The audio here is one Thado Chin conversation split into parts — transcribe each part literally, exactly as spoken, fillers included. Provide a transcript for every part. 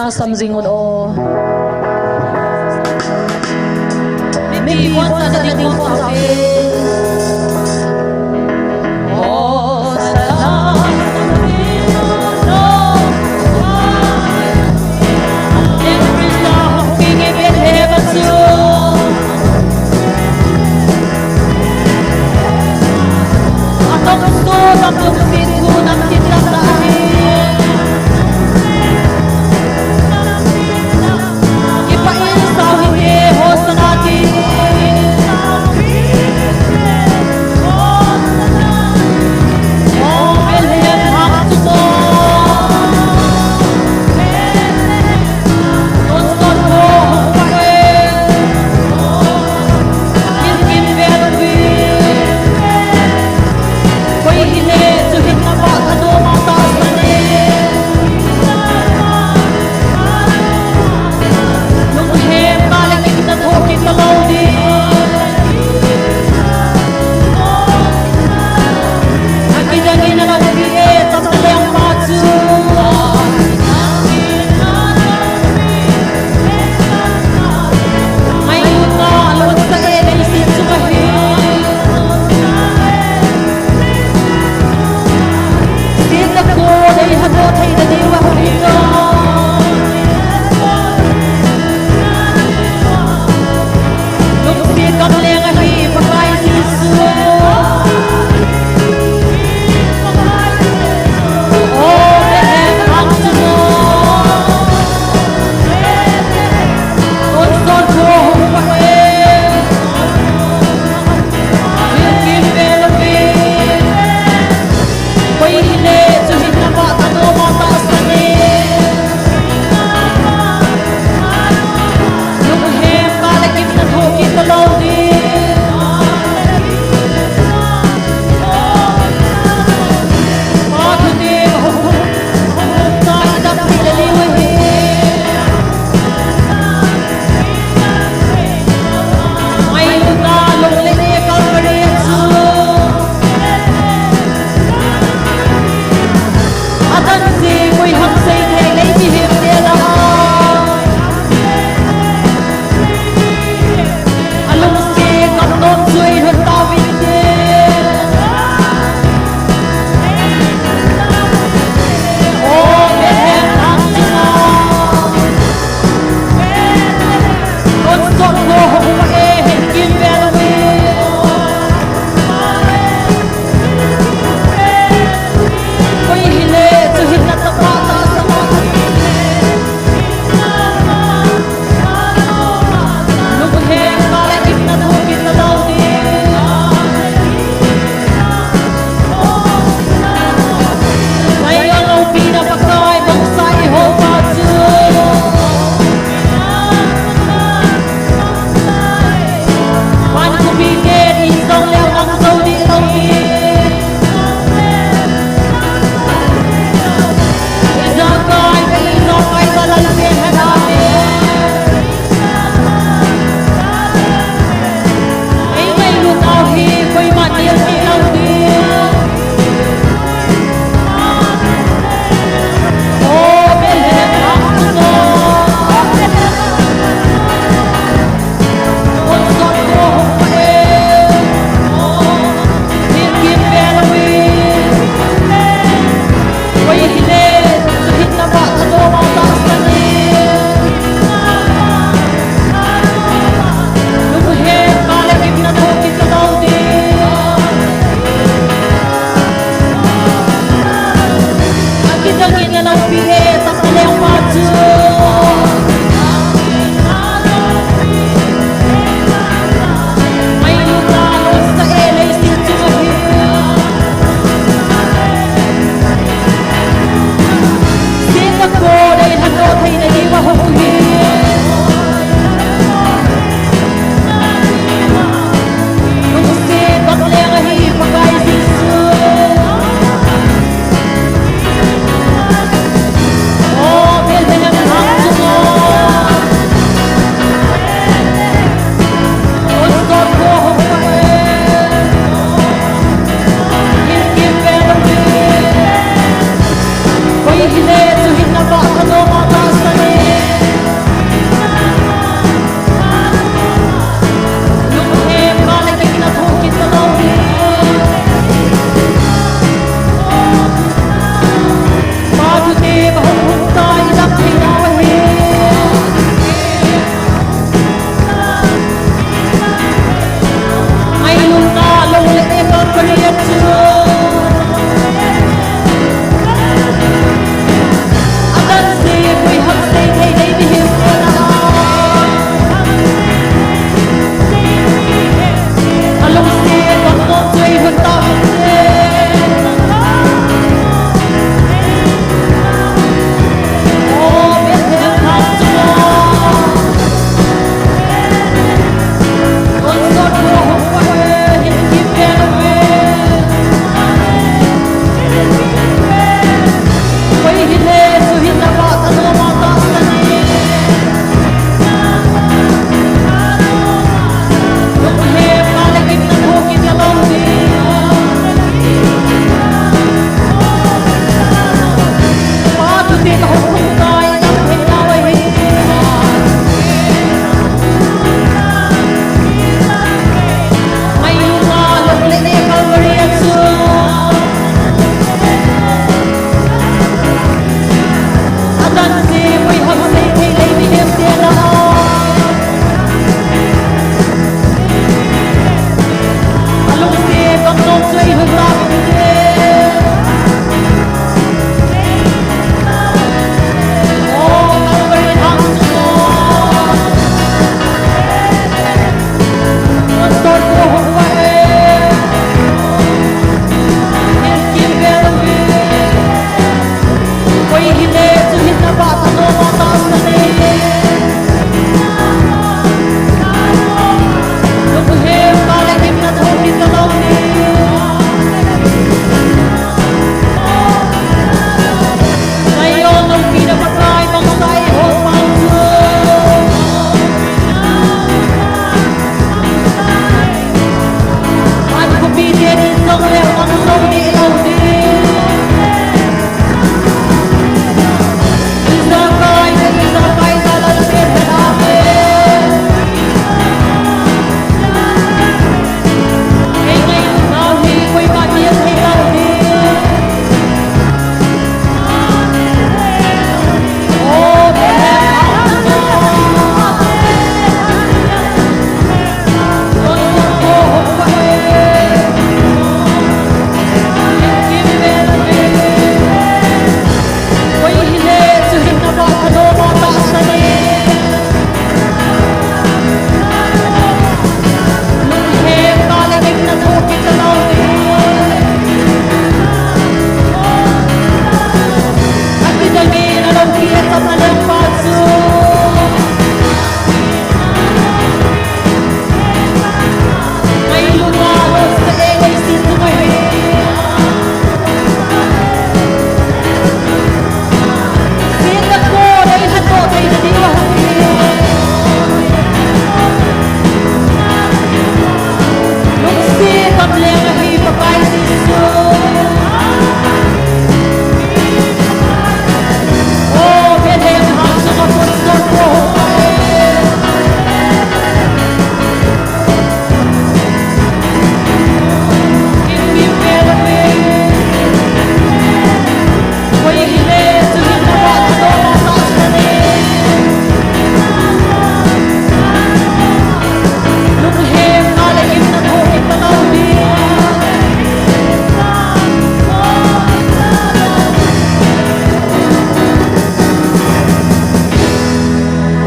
Asam jing un o. Mipi boncha nading ho chate.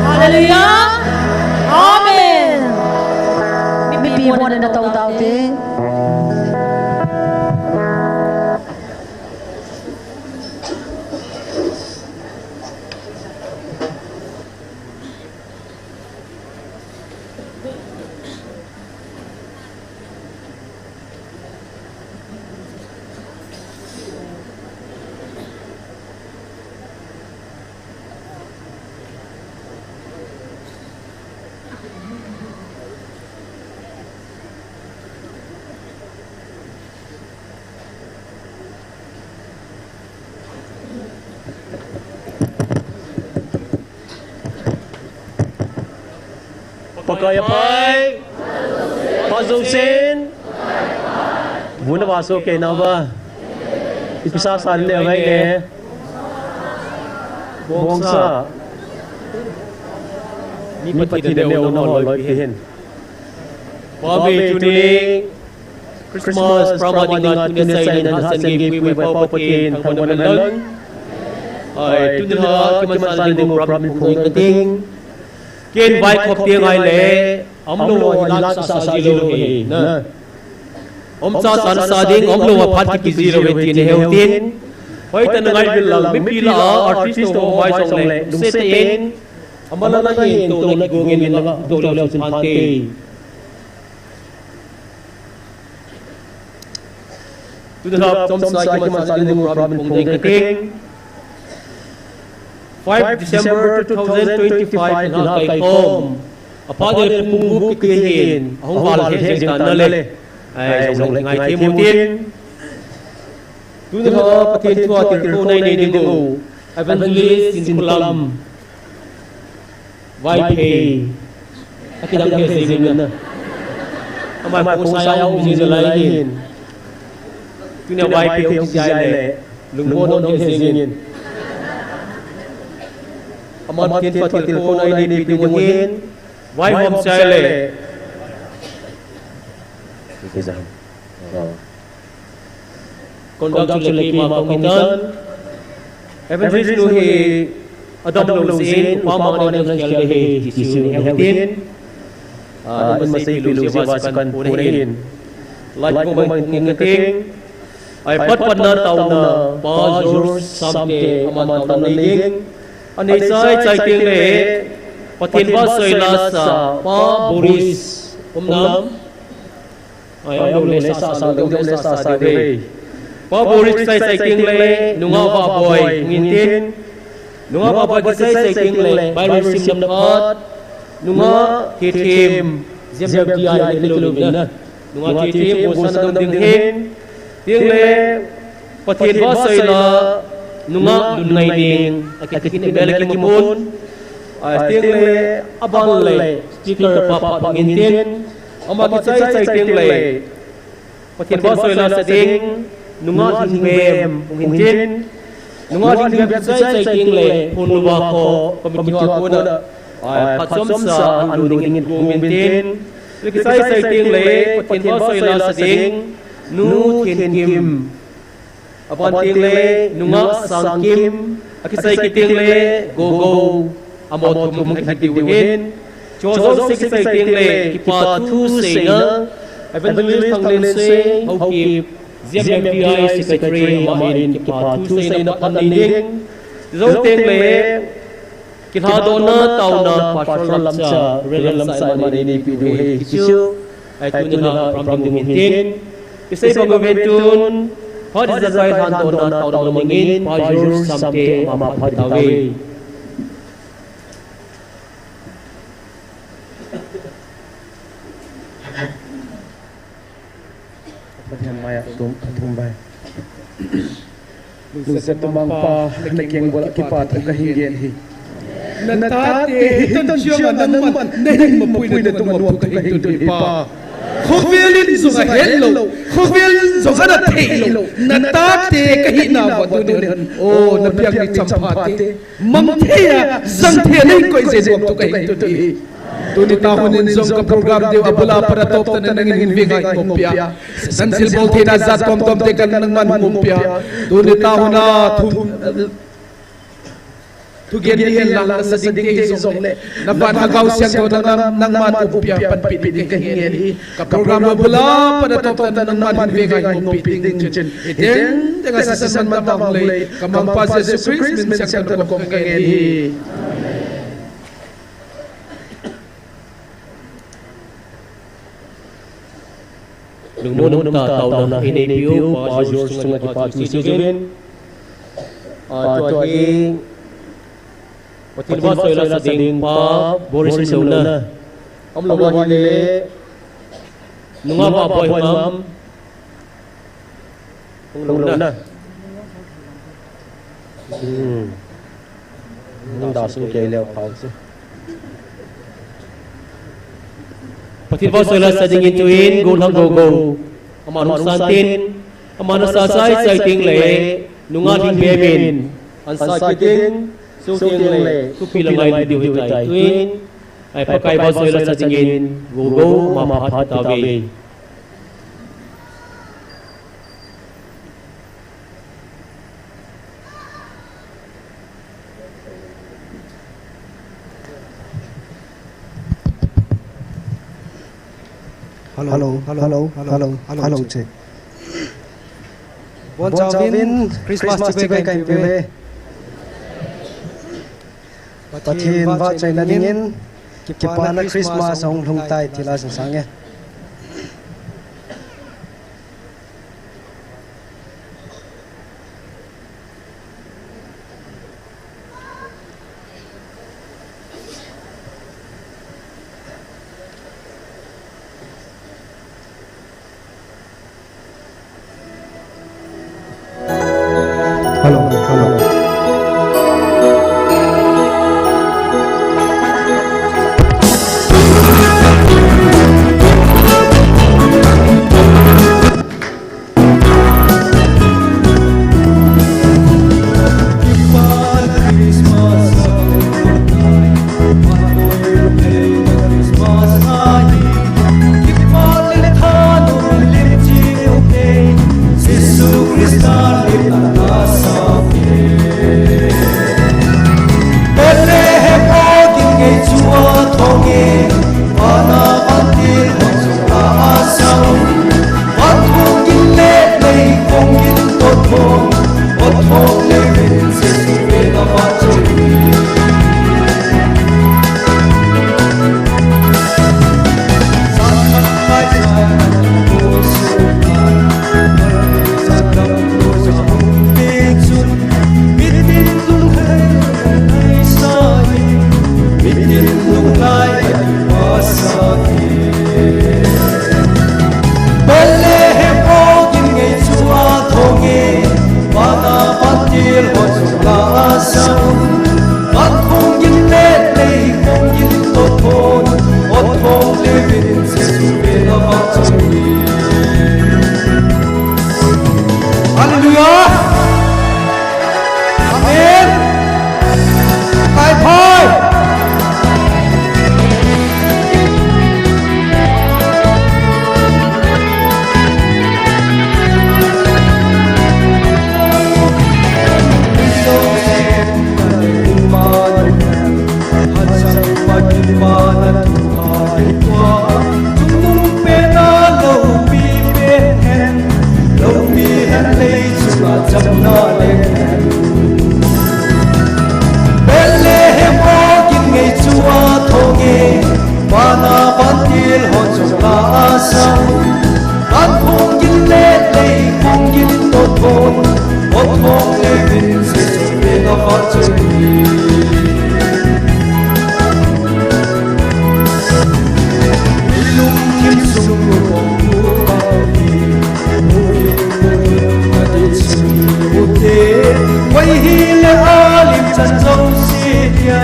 Hallelujah. Amen. Mipi mo na tau tau te. Pakai aphai. Phat jousen. Buna ba so ke na ba. Ipi sa sa le vai ke. Bongsa. Mi Pathen neo na ho loi pi hin. Pave tuni Christmas program dinga tuni seidan hasan gei pui mai Pa Pathen thangvahna lang. Ai, tuni ha kimansa ding u program phung ding kating. Ken vai khop tiang ai le, umlou a hin la sa sa ji lou hi na. Umsa sa na sa ding, umlou a phat kipe ji lou hi tin heu tin. Hoitah in na ngai bil lang, mipi lah a, artist ho mai jong le, lungset in. Amal a na hin to na kigo ngin lang, to leo sin phan te. Tuni a chomcha kimansa ding u program phung ding kating. Five December two thousand twenty-five in ha kaikom. Aphat le pung gup kiti hin, ahung val het jeng tan na le. Ai, jong le ngai thei mo tin. Tuni a Pathen thu a tilkhou nei nei ding u. Evangelist Sinkholam. Vaiphei. Akidang he jeng in na. Ama kong sa ya um jing lai hin. Tuni a Vaiphei um jing le. Lungmon um he jeng in. Ama Pathen thu a tilkhou nei nei pi ding u hin. Vaihom sa le. Conductor le keima kahung hitan. Evangelist nu hi adamlou jeh in, upa mama le nang khel le hi, Jisu in heutin. Ah, in masei pilou jeh uva chu kahin pon ahin. Light ko mai kung kating. Ai pat patna taona, Pa George Samte, aman taona nei ding. Anei chai chai teng le, Pathen vahchoi la sa, Pa Boris, um nam. Ai, umlou le sa sa, umlou le sa sa diu ve. Pa Boris chai chai teng le, nungah Vahboi, hung intin. Nungah Vahboi kichai chai teng le, Bible simna phat, nungah Thethem, Z M P I le kilou le na. Nungah Thethem, bonsana dong ding hin. Teng le, Pathen vahchoi la, nungah Lunngaining, akiti kit in bel kimapon. Ai, teng le, aban le, speaker pa phat hung intin. Ama kichai chai teng le, Pathen vahchoi la sa ding, nungah Lhingbem, hung intin. Nungah Lhingbem kichai chai teng le, phone lou va kho, committee ho a kona, ai, phat chomcha, an lou ding in hung intin. Kichai chai teng le, Pathen vahchoi la sa ding, Nu Thenkim. Aban teng le, nungah Sangkim, akichai kit teng le, Gogo, amaho thum akiti diu ahin. Chu jouse kichai teng le, kipa thu seina, Evangelist Thanglensei Haokip, Z M P I Secretary, aman kipa thu seina phat anei ding. Jou teng le, Kilhadohna taona Pastor Lamcha, Reverend Lamcha aman eipeh diu ahi, Jisu. Ai tuni a program ding hung hitin. Isei bang uvin tun, phat ijat a kilhadohna taona dingin, Pa George Samte ama phat tauve. Pathen maiya sum athum vai. Lungset tah Mangpa, nakeng bol a kipa thu kahin gen ahi. Natate, hitan chiang a nangman, nahin mapui na tunga nuam thu kahin tun ahi Pa. Khovel in jong ahet lou, khovel in jong ana thei lou. Natate kahina uva tuni hin, o, napiang ni champha te. Mang thei a, jang thei a nei koi jeh in nuam thu kahin tun ahi. Tuni tahun in jong ka program deu a bul a pat a toptah in nangin hin veng a hin umpi a. Seitan thilbol theina jat tomtom te kan nangman hin umpi a. Tuni tahun a thu, thugen ni hen lang nasa ding te hi jong le. Na van Lhagao Siangthou nang, nangman umpi a panpi ding kahin ngen ahi. Ka program a bul a pat a toptah in nangman hin veng a hin umpi ding chin. Hiding ding a seitan mantam hung lei. Ka Mangpa Jesu Christ min siang tah in kahin ngen ahi. Lungmon umtah taona inei peh u, Pa George chunga kipa thu sei uvin. Ah, tua hi, Pathen vahchoi la sa ding Pa Boris in louna. Umlou ahile, nungah Vahboi hung am. Hung lou na. Hmm. Hung da sung kei leu phau chu. Pathen vahchoi la sa dingin tuin, Golhang Gogo. Aman hung san tin, aman asa chai chai teng le, nungah Lhingbem in, an sa kit in, sung teng le, thupi la ngai diu ahitai tuin. Ai Pakai vahchoi la sa dingin, Gogo, ama phat tauve. Hello, hello, hello, hello, hello, check. Bonchauvin, Christmas chibai kahin peuve. Pathen vahchoina dingin, kipana Christmas ahung lhung tai ti la sasang e. Hello, hello. Van khong gin le lei khong gin to thon, o thong le vin se se ve na va choi. Ilung kim sung lu kong lu kong hi, mu hi mu hi na di sui u te, wai hi le a lim chan zong si dia,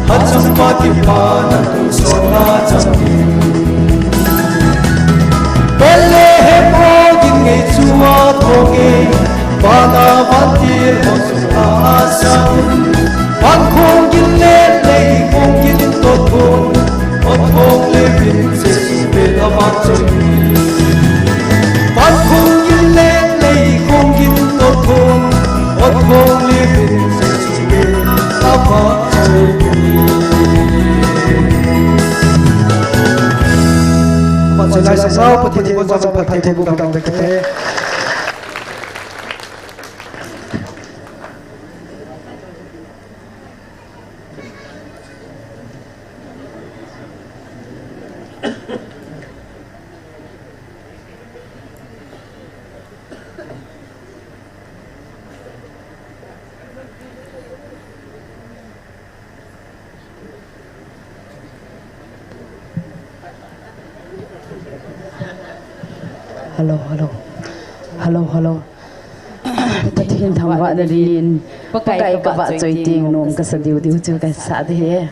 ha chang pa ki pa na tu so na chang hi. Bethlehem o gin ngei chua thong e, vana vantil ho chu a sang. Van khong gin le lei khong gin to thon, o thong le vin Jesu pe na van choi. Van khong gin le lei khong gin to thon, o thong le vin Jesu pe na van choi. Pathian lai sang sau, Pathian in vang phat thei thei bu kang ve kate. Hello, hello. Hello, hello. Pathian thangvah na din, Pakai ka vahchoi teng nom kasa diu diu chu kasa ding ahi.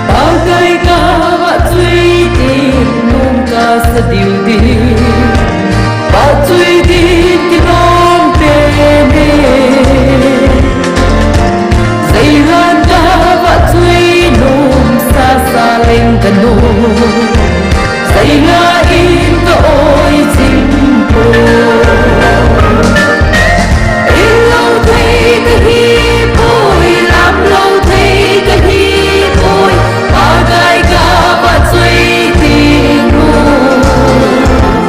Pakai ka vahchoi teng nom kasa diu diu. Vahchoi ding kinom pen e. Zeilan ka vahchoi nom sasa leng ka nom. Zeila in ka oi chim poi. In lou thei ka hi poi, lam lou thei ka hi poi. Pakai ka vahchoi ding nom.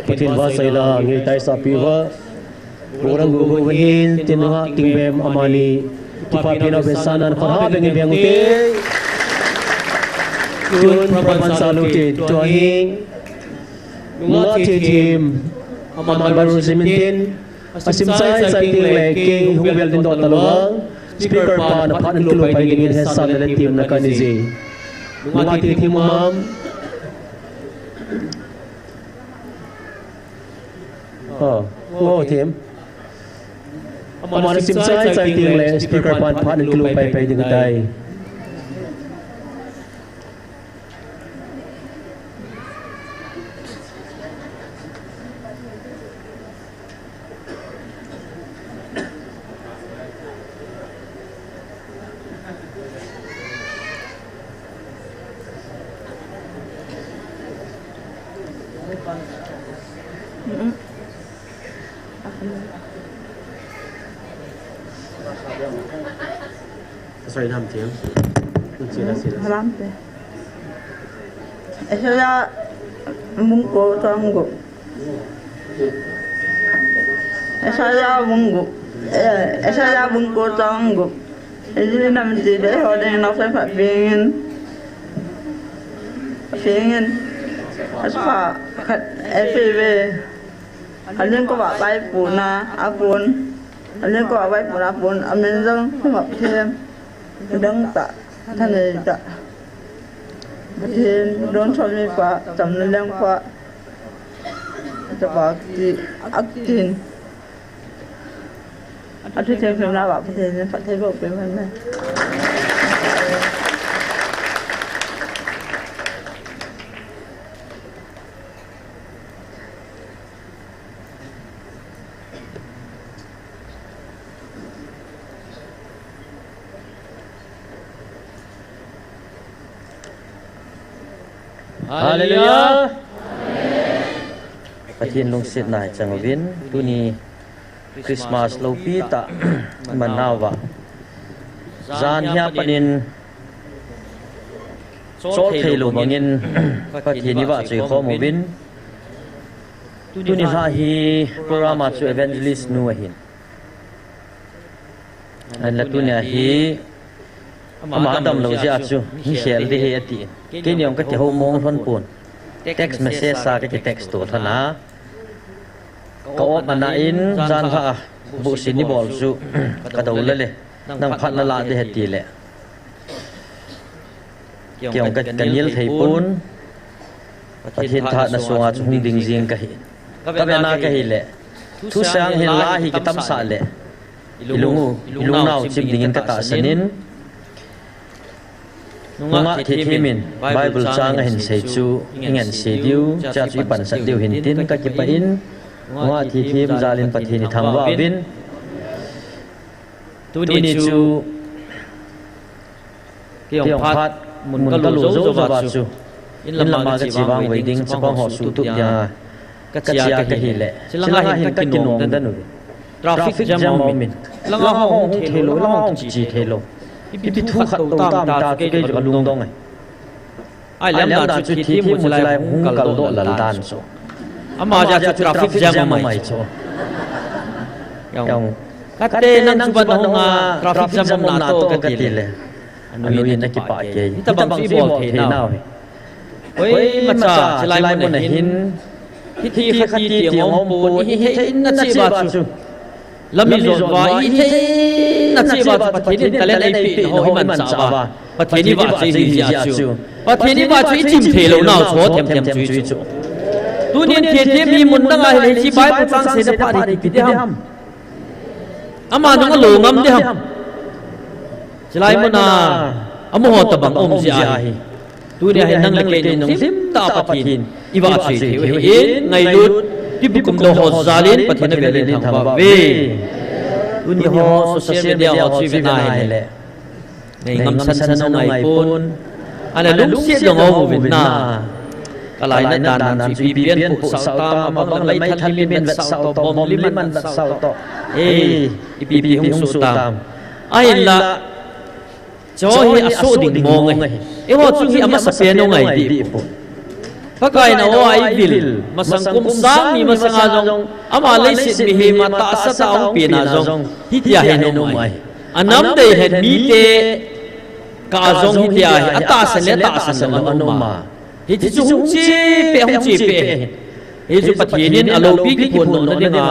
Pathen vahchoi la, ngaitai sapi va. Gurang gu gu hin, tin nga ting bem amani. Kipa pina be sanan kha ha beng beng te. Tun praban salu te, tua hi. Nunga thi thim, aman baru simintin. Asim chai chai ting le, kei hung bel din dot talo va. Speaker pa na phat in kilu pai dingin he sa le tim na kani ji. Nunga thi thim mam. Oh, oh, Tim. Amar sim chai chai ting le speaker pan phat in kilu pai pai ding tai. Sorry, nam tiang. Sila, sila. Haram te. Esaya mungko tanggo. Esaya bung gu, eh, Esaya bung ko chang gu. Ejili nam ti be ho ding na fe pha pingin. Pingin. Aspa khat efe be. Aling ko ba pai puna apun. Aling ko ba pai puna apun. Amin jong ma them. Dang ta. Thane ta. Pathen don chom ni pa, cham na leng pa. Chapa ki aktin. Atu theng theng na ba Pathen, Pathen bo pe man na. Hallelujah. Pathen lungsetna hi chang uvin, tuni Christmas lopi tah man nauva. Jan hia panin chol thei lou bangin Pathen i vahchoi khom uvin. Tuni lha hi program a chu evangelist nu ahin. Ahinla tunia hi ama adam lou jeh a chu, hi khel ding ahi ati. Keini jong ka kihou mong lhon pon. Text message a ka ki text to lhon a. Ka op ana in, jan lha a, buhsin i bol chu, ka dou le le. Nang phat na la ding ahi ti le. Kei jong ka, ka nil thei pon, Pathen thahatna sunga chu hung ding jing ka hi. Ka vena ka hi le, thu sang hin la hi ka tamsah le, i lung u, i lung nau chim dingin ka tahsan in, nungah thithem in, Bible chang ahin sei chu, i ngen sei diu, chea chu i pansat diu hin tin ka kipah in, nungah thithem jal in Pathen i thangvah uvin, tuni chu, Kei jong phat mun ka lut jou jou va chu. In lama ka che vang vei ding, chapang ho suhtup dia ka chia ka hi le. Chilanga hin ka kinom den u. Traffic jam a um in. Langa ho hung thei lou, langa hung kiche thei lou. Ipi thu khat tou tam ta chu kei ka lungdong ahi. Ahile amdan chu thithem mu chulai hung kaldoh lal dan chu. Ama jeh chu traffic jam a um ahi chu. Jong. Kate nang chu ban hung a traffic jam a um na to kati le. Anu in na kipah kei. Hitabang chu i bol thei nau hi. Koimacha chulai mun a hin. Hiti khati ti hung um pon, i hithei in na che uva chu. Lam i jon uva, i hithei in na che uva chu Pathen in talent eipeh na ho i manchah uva. Pathen i vahchoi hi jeh chu. Pathen i vahchoi i chim thei lou nau chu them them chu. Tunin thithem hi mun dang a hile hiche Bible chang seina phat hi ipi ti ham. Ama nung a lou ngam ding ham. Chulai mun a, amaho tabang um jeh ahi. Tunia hin nang le kei nung lim tah a Pathen i vahchoi thei u ahin, ngailut, ipi kum dang ho jal in Pathen a vel in thangvah uve. Tuni ho social media ho chu i vet na hile. Nei ngam san san u ngai pon. Ana lungset dong a um uvin na. Ka laina dan dan chu ipi pian pu sao tam, abang le meithal lim in vet sao to, bom lim in vet sao to. Ei, ipi ipi hung soh tam. Ahinla, chu hi asoh ding mong ahi. Eiho chu hi amasa pen u ngai dih pon. Pakai in a-o a eivil, masang kum sang ni masanga jong, ama leiset mihem a tahsa tah a hung pen a jong, hitia hi aum ahi. Anam dei hen mite kah a jong hitia hi, atahsan le tahsan lou aum a. Hiche chu hung chepi, hung chepi. Hichu Pathen in aloupi kiphondohna dinga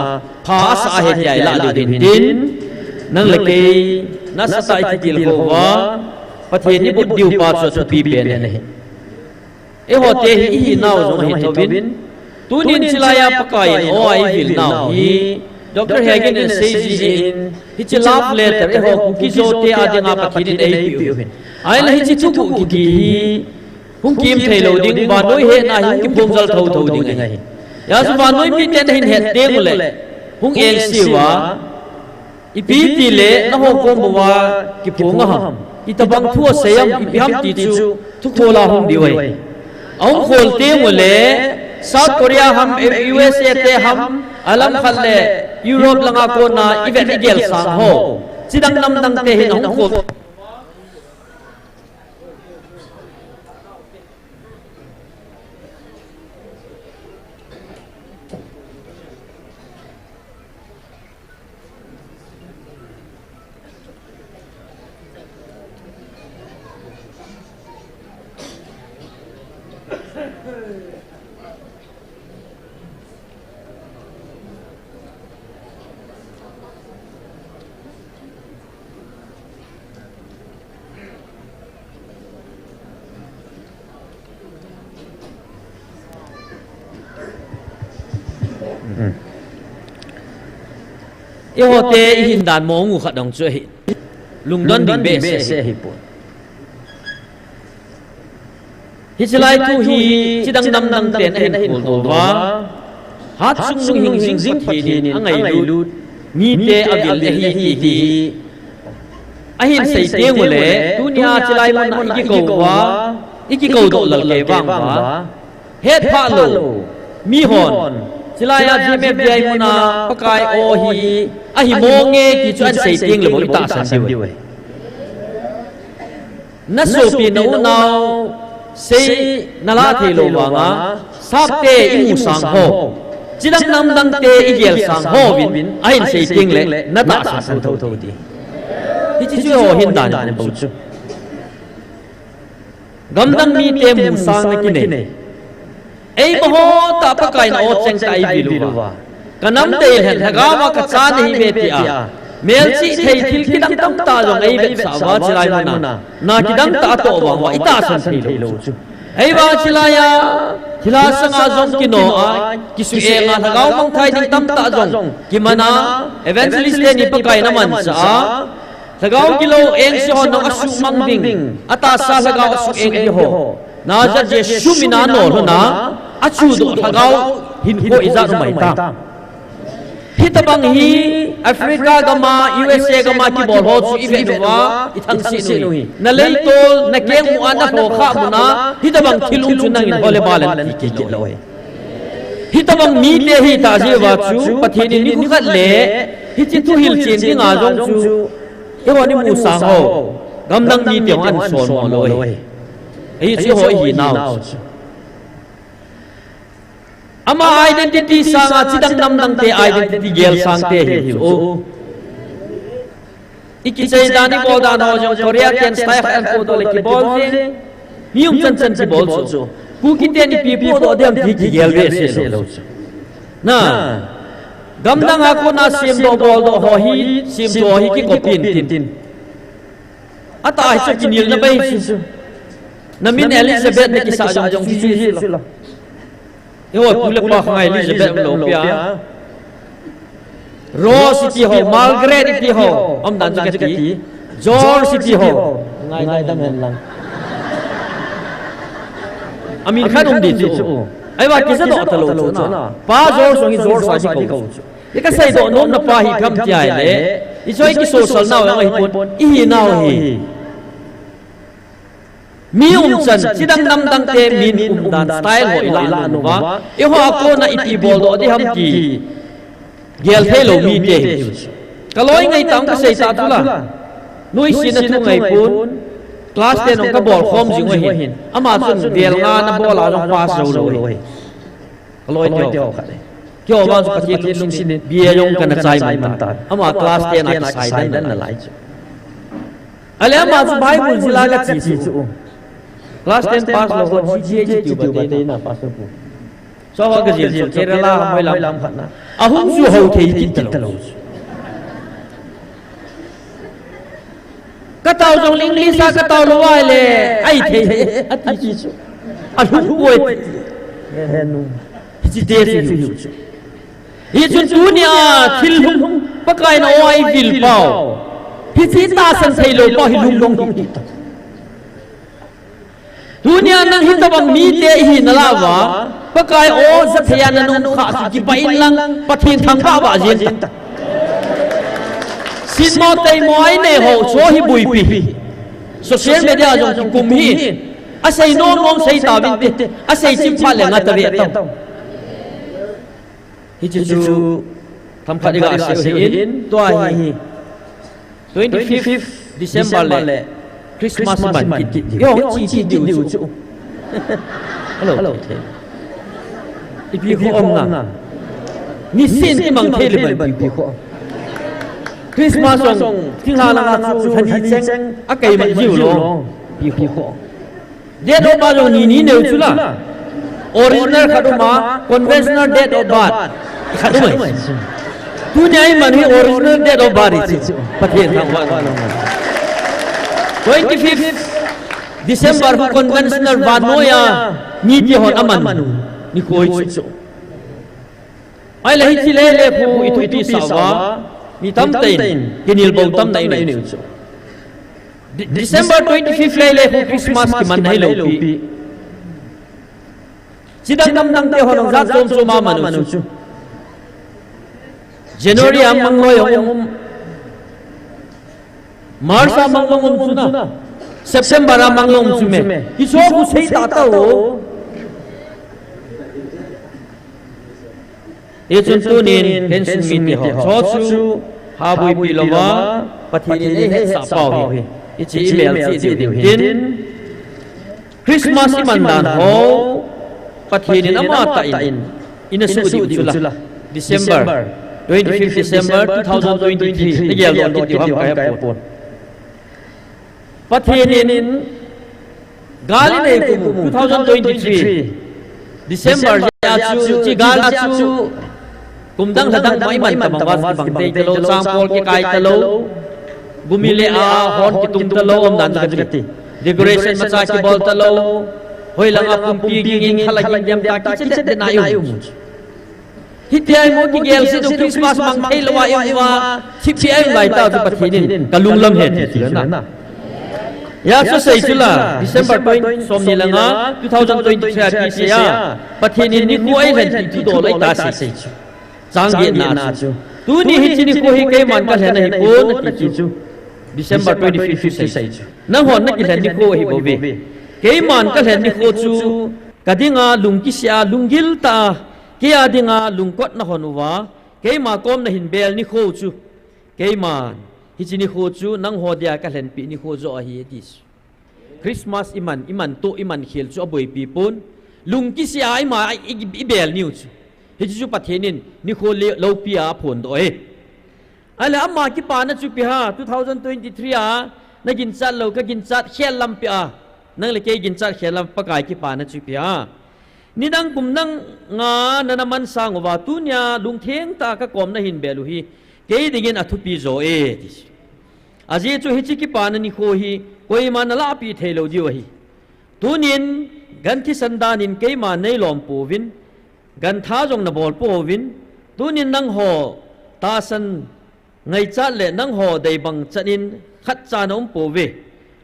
pha asah ahi tia ilah diu ahin tin. Nang le kei nasatah a ikitilkhou uva, Pathen in ibol diu pa chu athupi pen ahi. Eiho te hi ihinau jong ahi thouvin, tunin chulai a Pakai in a-o a eivil nau hi, Doctor Hagin in asei jin, hiche love letter eiho Kuki Zo te a dinga Pathen in eipeh u ahin. Ahinla hiche thuguh kiti hi, hung kim thei lou ding, vannoi hetna hi hung kiphong jal thotho ding ahi. Hijeh chun vannoi miten ahin het teng uleh, hung engse uva, ipi tile nangho kom uva kiphong a ham, itobang thu asei ham, ipi ham ti chu thukhol a hung diu ahi. Ahung khol teng uleh, South Korea ham, U S A te ham, alam khat le Europe langa kona ivet igel sang ho, chidang namdang te hin ahung khol. Eiho te ihin dan mong u khat dong chu ahi. Lungdon ding behseh ahipon. Hiche lai thu hi chidang namdang ten ahin khol uva, Hatsung Lunghing jing Pathen in angailut mite avil ahi ti hi ahin sei teng uleh, tunia chulai muna ikikou uva, ikikou doh lal kei vang uva, het phah lou mihon, chulai a G M F D I muna Pakai o hi ahi mong e ti chu ahin sei teng le bou itahsan diu ahi. Nasopi na unau sei nala thei lou vanga, Sap te imu sang ho, chidang namdang te igel sang hovin ahin sei teng le natahsan thotho ti. Hiche chu eiho hin dan bou chu. Gamdang mite musangna kinei. Eimaho tah Pakai in a-o cheng tah a eivil uva, kanam dei hen, lhagao a kacha nahiuve tia, melchih thei thil kidang tamtah jong eivetsah uva, chulai muna na kidang tah atoh vang uva itahsan thei lou chu. Ahivang chulai a thilha sanga jong kino a, kisuheng a, lhagao mangthai ding tamtah jong kiman a, evangelist teni Pakai in amansah a, lhagao gilou engse hon jong asuhmang ding, atahsa lhagao asuheng ding ho, Nazareth Jesu mina nolhona achudoh lhagao hinkho ijat um ahitam? Hitobang hi Africa gam a, U S A gam a kibol ho chu ivet uva, ithangset u hi. Naleitol, nakengmu a, nalhokhah muna hitobang thil um chu nangin hole balen ti kit lou ahi. Hitobang mite hita jeh uva chu Pathen in nikho khat le hiche thu hilchen dinga jong chu, eihon imusang ho, gamdang mite hon ahin solmo lou ahi. Hiche ho ihinau chu, ama identity sanga chidang namdang te identity gel sang te hi chu. Ikichei dan ibol dan ho jong Korea ten style khat ahin podoh le kibol jeng. Mi um chan chan kibol chu. Kuki ten ipi podoh dem ti kigel behseh lou chu. Na, gamdang a kona semdoh boldoh ho hi, semdoh ho hi kikopin tin. Atah hi chu kinelna bai chu. Namin Elizabeth nakisah jong chu chu hilou. Eiho pu le pa khang a Elizabeth umlou pia. Rose iti ho, Margaret iti ho, umdan chu kati. George iti ho. Ngaidam hen lang. Amin khat um di chu. Ahivang kijadoh talou chu na. Pa George jong hi George a kikou chu. Hikaseidoh nomna pa hi ipi ham tia ahile, ichoi kisocial nau jong ahipon, ihinau hi. Mi umchan, chidang namdang te min umdan style ho ilah nom uva, eiho a kona ipi boldoh ding ham ti gel theilou mite hi. Kaloi ngai tah kasei tah chu la. Nuisatna thu ngaipon. Class ten jong kabol khom jing u ahin. Ama chun vel nga nabol a jong pass jou lou ahi. Kaloi teu khat ahi. Keiho vang chu Pathen lungset in B A jong kana chai man tan. Ama class ten a kisai den nalai chu. Ahile ama chu Bible jil a kache chu. Class ten pass lou ho G T H tiu ba dei na pastor pu. Chu ho kajil chu Kerala Moilam lam khat na. Ahung chu hou thei kit talou chu. Katao jong English a katao lou ahile, ahi thei, ati chu. Alhung poi. Henu. Hiche te chu hiu chu. Hichun tunia thil hung Pakai in o a eivil pau. Hiche tahsan thei lou pau hi lungdong hi. Tunia nang hitobang mite ihi nalah uva, Pakai o ja thei a nanung kha chu kipah in lang, Pathen thangvah vah jeng tan. Sitmo teimo a inei ho chu hi buipi. Social media jong kikum hi. Asei nom nom sei tauvin te. Asei chim phat le nga ta ve tau. Hiche chu themkhat iga sei u ahin, tua hi twenty-fifth December le Christmas man kit diu. Eiho chi chi diu chu. Hello. Ipi kho um nga. Nisin imang thei le ban ipi kho. Christmas jong thinglhang langa chu lhani cheng akei man jiu lou. Ipi kho. Date of birth jong ni ni neiu chu la. Original khat um a, conventional date of birth khat um ahi. Tunia iman hi original date of birth hi chu. Pathen thangvah. Twenty-fifth December khu conventional vannoi a mite hon aman nikho hi chu. Ahile hiche le le khu ithupi sah uva, mi tamtah in kinel bou tamna inei chu. De-, December twenty-fifth le le khu Christmas kiman hilou pi. Chidang dang dang te hon jat chom chom a man u chu. January a mang loi um. March a mang loi um chu na. September a mang loi um chu me. Hiche khu sei tah tah u. Hichun tunin, hin sung mite ho. Chu chu, ha buipi louva, Pathen in eihetsah pau hi. Hiche i melchih diu hin. Christmas iman dan ho, Pathen in amatah in, ina suh diu chu la. December, twenty-fifth December two thousand twenty-three, na geldoh kit diu ham kahe pon. Pathen in gal inei kum u two thousand twenty-three December jeh a chu, hiche gal a chu, kum dang lha dang ma iman tabang uva kibang tei talou, changpol kikai talou, gumi le a hon kitung talou, umdan chu kati. Decoration macha kibol talou, hoilanga pumpi ging in khala ging diam ta kiche det det na i um. Hitia imu kigel se chu Christmas mang thei louva imu va, thippi a imu lai tau chu Pathen in kalunglam hen ti chu na. Hijeh chun sei chu la, December twenty, som ni le nga, two thousand twenty-three a kisei a, Pathen in nikho eilhen ti thudoh lou ahi ta sei chu. Chang getna chu. Tuni hiche nikho hi keiman kalhen ahipon ati chu. December twenty-fifth chu sei chu. Nanghon nakilhen nikho ahi bouve. Keiman kalhen nikho chu, kadinga lungkisih a, lunggil tah a, kei a dinga lungkot nahon uva, keima kom nahin bel nikho chu, keiman hiche nikho chu nangho dia kalhenpeh nikho joh ahi ati chu. Christmas iman, iman toh, iman khel chu aboipi pon. Lungkisih a ima i, i, ibel niu chu. Hiche chu Pathen in nikho le, loupi a aphondoh e. Ahile ama kipana chu ipi ham, two thousand twenty-three a, naginchat lou, kaginchat khel lampi a. Nang le kei ginchat khel lam Pakai kipana chu ipi ham. Nidang kum dang nga nana man sang uva tunia lungtheng tah a kakom nahin bel u hi. Kei dingin athupi jo e, ti chu. Ajeh chu hiche kipana nikho hi, koiman nalahpeh theilou diu ahi. Tunin, gan thisan dan in keima neilom pouvin, gan tha jong nabol pouvin, tunin nangho tahsan ngaichat le nangho deibang chan in khatcha naum pouve.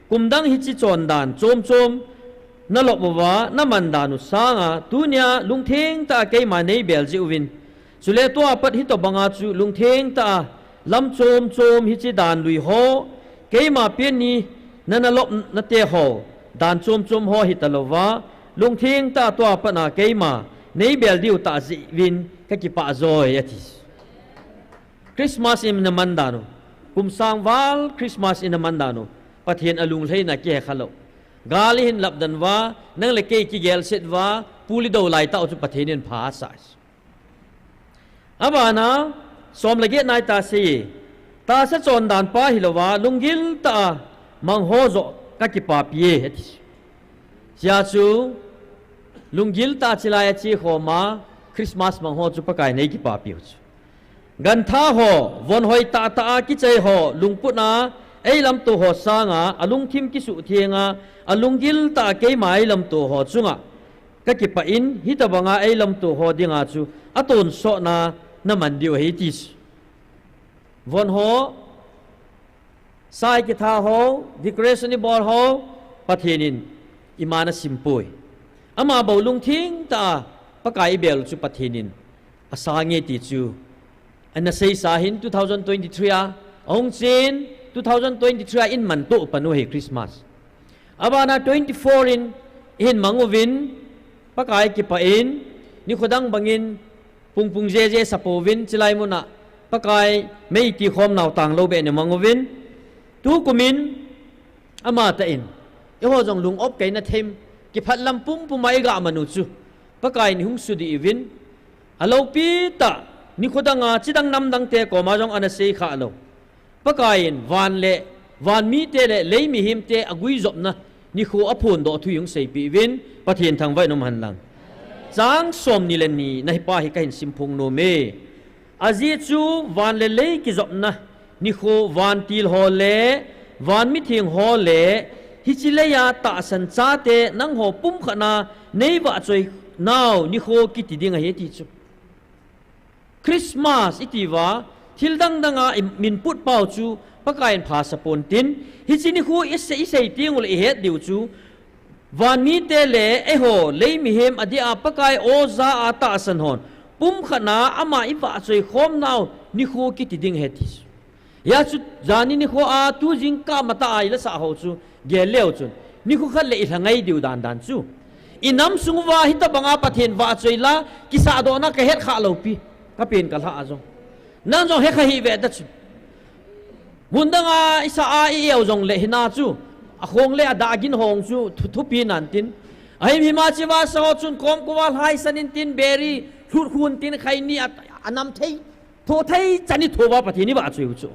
Kum dang hiche chondan chom chom nalop uva, naman dan u sanga, tunia lungtheng tah a keima neibel jeh uvin, chule tua pat hitobanga chu lungtheng tah a lam chom chom hiche dan lui ho, keima pen ni nana lop nate ho, dan chom chom ho hitalouva, lungtheng tah a tua pat a keima neibel diu tah jeh uvin kakipah joi ati. Christmas ina man dan u, kum sang val Christmas ina man dan u, Pathen alunglhaina kihekha lou. Gal ihin lapdan uva, nang le kei kigelset uva, puli dou laitah u chu Pathen in pha asah. Abana, som le get nai ta sei, tahsa chondan pa hilouva, lunggil tah a mangho joh kakipapi e, ati. Hiche chu, lunggil tah a chilai a chekhom a, Christmas mangho chu Pakai in eikipapi u chu. Gantha ho, von hoi tahtah a kichai ho, lungput a, eilamto ho sanga, alungthim kisuhtheng a, alunggil tah a keima eilamto ho chunga kakipah in, hitobanga eilamto ho dinga chu, atonsotna naman diu ahi ti chu. Von ho, sai kitha ho, decoration ibol ho, Pathen in ima nasim poi. Ama bou lungthim tah a, Pakai ibel u chu Pathen in asang e ti chu ana seisa hin two thousand twenty-three a, ahung chen two thousand twenty-three a in manto pan u ahi Christmas. Abana twenty-four in ihin mang uvin, Pakai kipah in, nikho dang bangin pungpung jeje sapouvin, chilai muna Pakai mei tikhom nau tanglou beh in imang uvin, tukum in, amatah in, eiho jong lung-op kaina them, kiphat lam pumpum a iga man u chu, Pakai in ihung sudih uvin, aloupi tah, nikho danga, chidang namdang te koma jong ana seikhah lou. Pakai in van le, van mite le lei mihemte aguijopna nikho aphondoh thu ihung seipeh uvin, Pathen thangvah in um hen lang. Chang somni le ni na hipa hi kahin simphong nom e. Ajeh chu van le lei kijopna nikho vantil ho le van mitheng ho le hiche leiya tahsan chate nangho pumkhat a neivahchoi nau nikho kiti ding ahi ti chu. Christmas iti uva, thil dangdang a i-, min put pau chu Pakai in phasah pon tin, hiche nikho isei, isei teng uleh ihet diu chu, van mite le eiho lei mihem adeh a Pakai oja a tahsan hon pumkhat a ama ivahchoi khom nau nikho kiti ding ahi ti chu. Hia chu, jani nikho a tu jingkah matah a ilasah ho chu gel leu chun, nikho khat le ilha ngai diu dandan chu. Inam sung uva hitobanga Pathen vahchoi la kisahdohna kahet khah lou pi, kapen kalhah a jong. Nang jong hekha hih ve ta chu. Mun danga isa a i-eu jongle hina chu, akhong le adagin hong chu thu, thupi nan tin. Ahim hima chiva sa ho chun kom kova lhaisan in tin, beri lhut khun tin, khaini a, anam thei. Thothei chan itho uva Pathen ivahchoi u chu.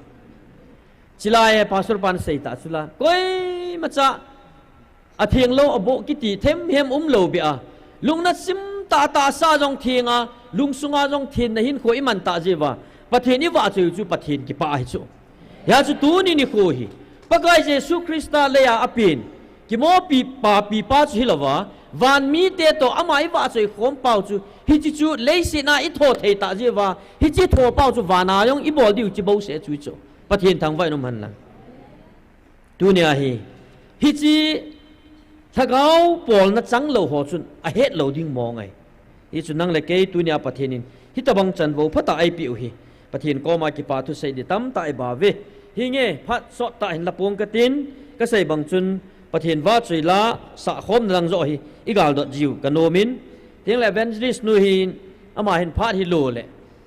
Chulai a pastor pan seita chula, koimacha atheng lou aboh kiti themhem umlou beh a, lungna sim tahtah sa jong theng a, lungsunga jong thenna hinkho iman tah jeh uva, Pathen ivahchoi u chu Pathen kipah ahi chu. Hia chu tuni nikho hi, Pakai Jesu Christa leiya apen, kimopi papi pa chu hilouva, van mite toh ama ivahchoi khom pau chu, hiche chu leiset a itho thei tah jeh uva, hiche tho pau chu vana jong ibol diu chu bouseh chu chu. Pathen thangvah in um hen lang. Tunia hi, hiche lhagao polna chang lou ho chun ahet lou ding mong ahi. Hichu nang le kei tunia Pathen in hitobang chanvou phatah eipeh u hi, Pathen koma kipa thusei ding tamtah iba uve. Hinge, phat sottah hin la pong katin, kasei bang chun Pathen vahchoi la sahkhomna lang joh hi igaldot jiu kanom in, tin le evangelist nu hin ama hin phat hilo le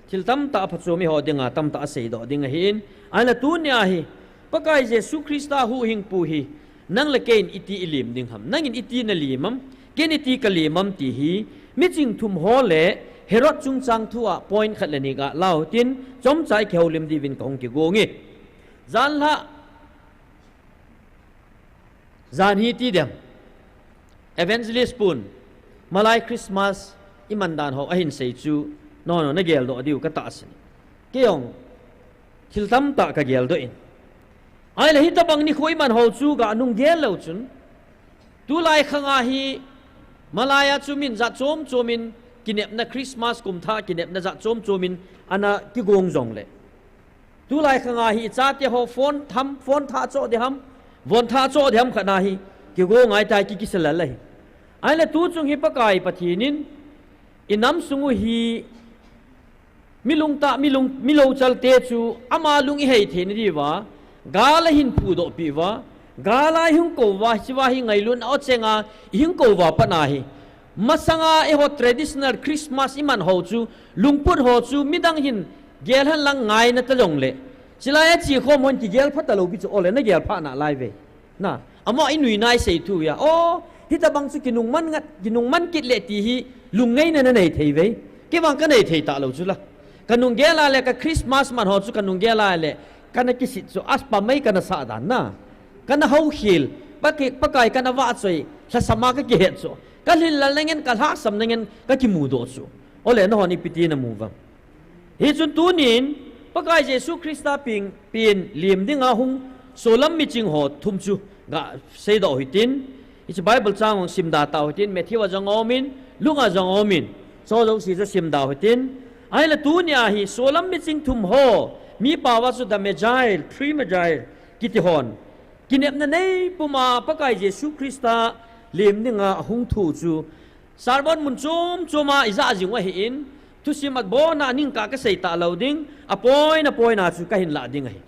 thil tamtah aphachom eiho dinga tamtah aseidoh ding ahin, ahinla tunia hi Pakai Jesu Christa huhhingpu hi nang le kei in iti ilim ding ham? Nangin iti nalim am? Ken iti kalim am ti hi, miching thum ho le Herod chungchang thu a point khat le ni ga lau tin, chomcha ikihoulim diuvin kahung kigong e. Janlhah, jan hi ti dem. Evangelist pun, malai Christmas iman dan ho ahin sei chu, nangho nageldoh diu katahsan. Kei jong, thil tamtah kageldoh in. Ahile hitobang nikho iman ho chu ganunggel lou chun, tulai khanga hi, malaiya chu min jat chom chom in kinepna Christmas kumthah kinepna jat chom chom in ana kigong jongle, tulai khanga hi ichate ho phone tham, phone thah choh ding ham, von thah choh ding ham khat na hi kigong ngai tai, ki, kisa lel ahi. Ahile tuchung hi Pakai Pathen in, inam sung u hi, mi lungtah, mi lung, mi louchal te chu ama lung ihei theina diuva, gal ahin phudoh peh uva, gal a ihung kou uva, hichea hi ngailutna o chenga ihung kou uva pat na hi, masanga eiho traditional Christmas iman ho chu, lungput ho chu midang hin gel hen lang ngaina ta jongle, chulai a chekhom hon kigel pha talou pi chu, ole nagel phah nalai uve. Na, ama inui nai sei thu ya. O, hitabang chu kinungman ngat, kinungman kit le ti hi lungngaina nanei thei ve. Kei vang kanei thei talou chu la. Kanung gel a le ka Christmas man ho chu kanung gel a le kana kisit chu aspa mai kana sah dan na. Kana houkhel, Pakai, Pakai kana vahchoi, lhasam a kakihet chu. Kalhillal na ngen, kalhahsam na ngen kakimudoh chu. Ole, nahon ipi ti namu vang. Hichun tunin, Pakai Jesu Christa peng, pen lem dinga hung solam miching ho thum chu gaseidoh hitin. Hichu Bible chang hung simda tau hitin, Matthew a jong aumin, Luke a jong aumin. Chu jouse chu simda hitin. Ahile tunia hi solam miching thum ho, mi pao a chu the Magi, three Magi, kiti hon. Kinepna nei puma Pakai Jesu Christa lem dinga ahung thu chu sermon mun chom chom a ijah jing u ahin, thusim abon a ningkah kasei talou ding, apoina poina chu kahin lah ding ahi.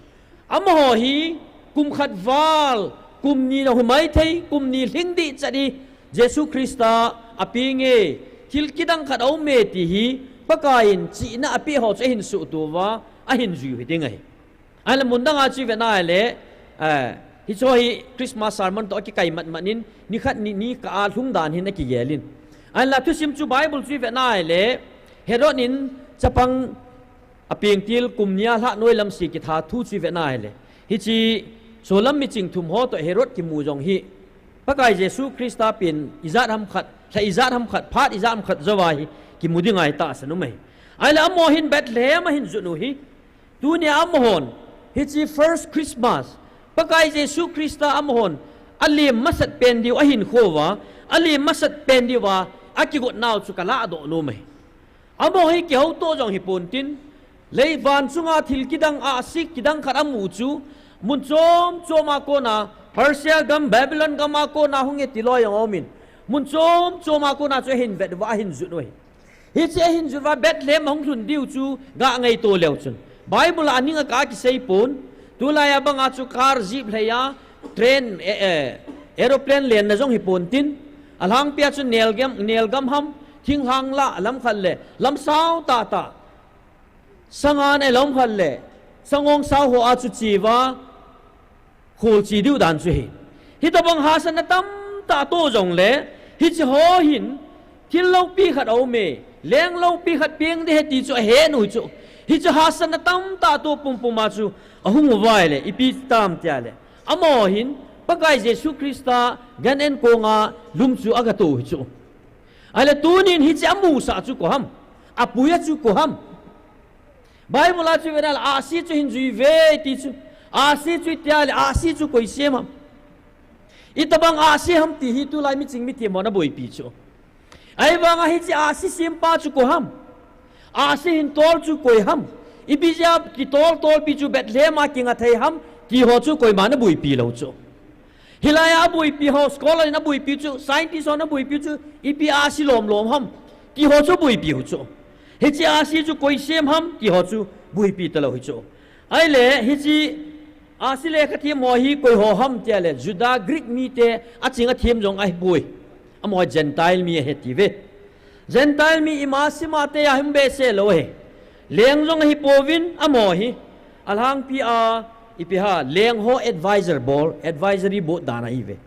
Amaho hi, kum khat val, kum ni na humai thei, kum ni lhing dih chat hi, Jesu Christa apeng e, thil kidang khat aume ti hi, Pakai in chihna apeh ho chu ahin suhto uva, ahin jui u hiding ahi. Ahile mun dang a chu ivet na ahile, eh, hichu hi Christmas sermon toh akikai matmat in, nikhat ni, nikah a lhung dan hin akigelin. Ahile thusim chu Bible chu ivet na ahile, Herod in chapang apeng til kum nia lhah noi lam se kitha thu chu ivet na ahile. Hiche solam miching thum ho toh Herod kimu jong hi, Pakai Jesu Christa pen ijat ham khat, lha ijat ham khat, phat ijat ham khat jouva hi kimu ding ahi tahsan um ahi. Ahile amaho hin Bethlehem ahin jot u hi. Tunia amahon, hiche first Christmas, Pakai Jesu Christa amahon, alem masat pen diu ahin khouva, alem masat pen diuva, akigot nau chu kaladoh nom ahi. Amaho hi kihouto jong hipon tin, leivan chunga thil kidang ahsi kidang khat amu chu, mun chom chom a kona, Persia gam, Babylon gam a kona hung e ti loi jong aumin, mun chom chom a kona chu ahin vet uva, ahin jot u ahi. Hiche ahin jot uva Bethlehem ahung lhun diu chu ga ngaito leu chun. Bible a aning a ka kisei pon, tulai a banga chu car jeep lhei a, train, eh, eh, aeroplane lenna jong hipon tin, alhangpia chu nelgam, nelgam ham, thinglhang la, lam khat le, lam sao tah tah. Sangan e lam khat le, sangong sao ho a chu cheuva, khol che diu dan chu hi. Hitabang hahsatna tamtah atoh jongle, hiche ho hin, thil loupi khat aume, leng loupi khat peng ding ahi ti chu ahet u chu. Hiche hahsatna tamtah atoh pumpum a chu, ahung uva ahile, ipi tam tia le. Amaho hin, Pakai Jesu Christa gan-an konga lum chu agato u hi chu. Ahile tunin hiche amusah chu koi ham, apui a chu koi ham. Bible a chu ivet na le ahsi chu hin jui uve ti chu. Ahsi chu itia le ahsi chu koi sem ham. Itabang ahsi ham ti hi tulai miching mithem hon aboipi chu. Ahivanga hiche ahsi sempa chu koi ham. Ahsi hin tol chu koi ham. Ipi jeh a kitol tolpi chu Bethlehem a kinga thei ham ti ho chu koiman aboipi lou chu. Hilai a aboipi ho, scholar in aboipi chu, scientist hon aboipi chu, ipi ahsi lom lom ham ti ho chu aboipi u chu. Hiche ahsi chu koi sem ham ti ho chu aboipi talou hi chu. Ahile, hiche ahsi lekhathem ho hi koi ho ham tia le, Juda Greek mite aching athem jong ahipoi. Amaho Gentile mi ahi ti uve. Gentile mi ima sima te a hung behseh lou ahi. Leng jong ahipouvin amaho hi. Alhangpi a ipi ham, leng ho advisor bol, advisory board dan ahi uve.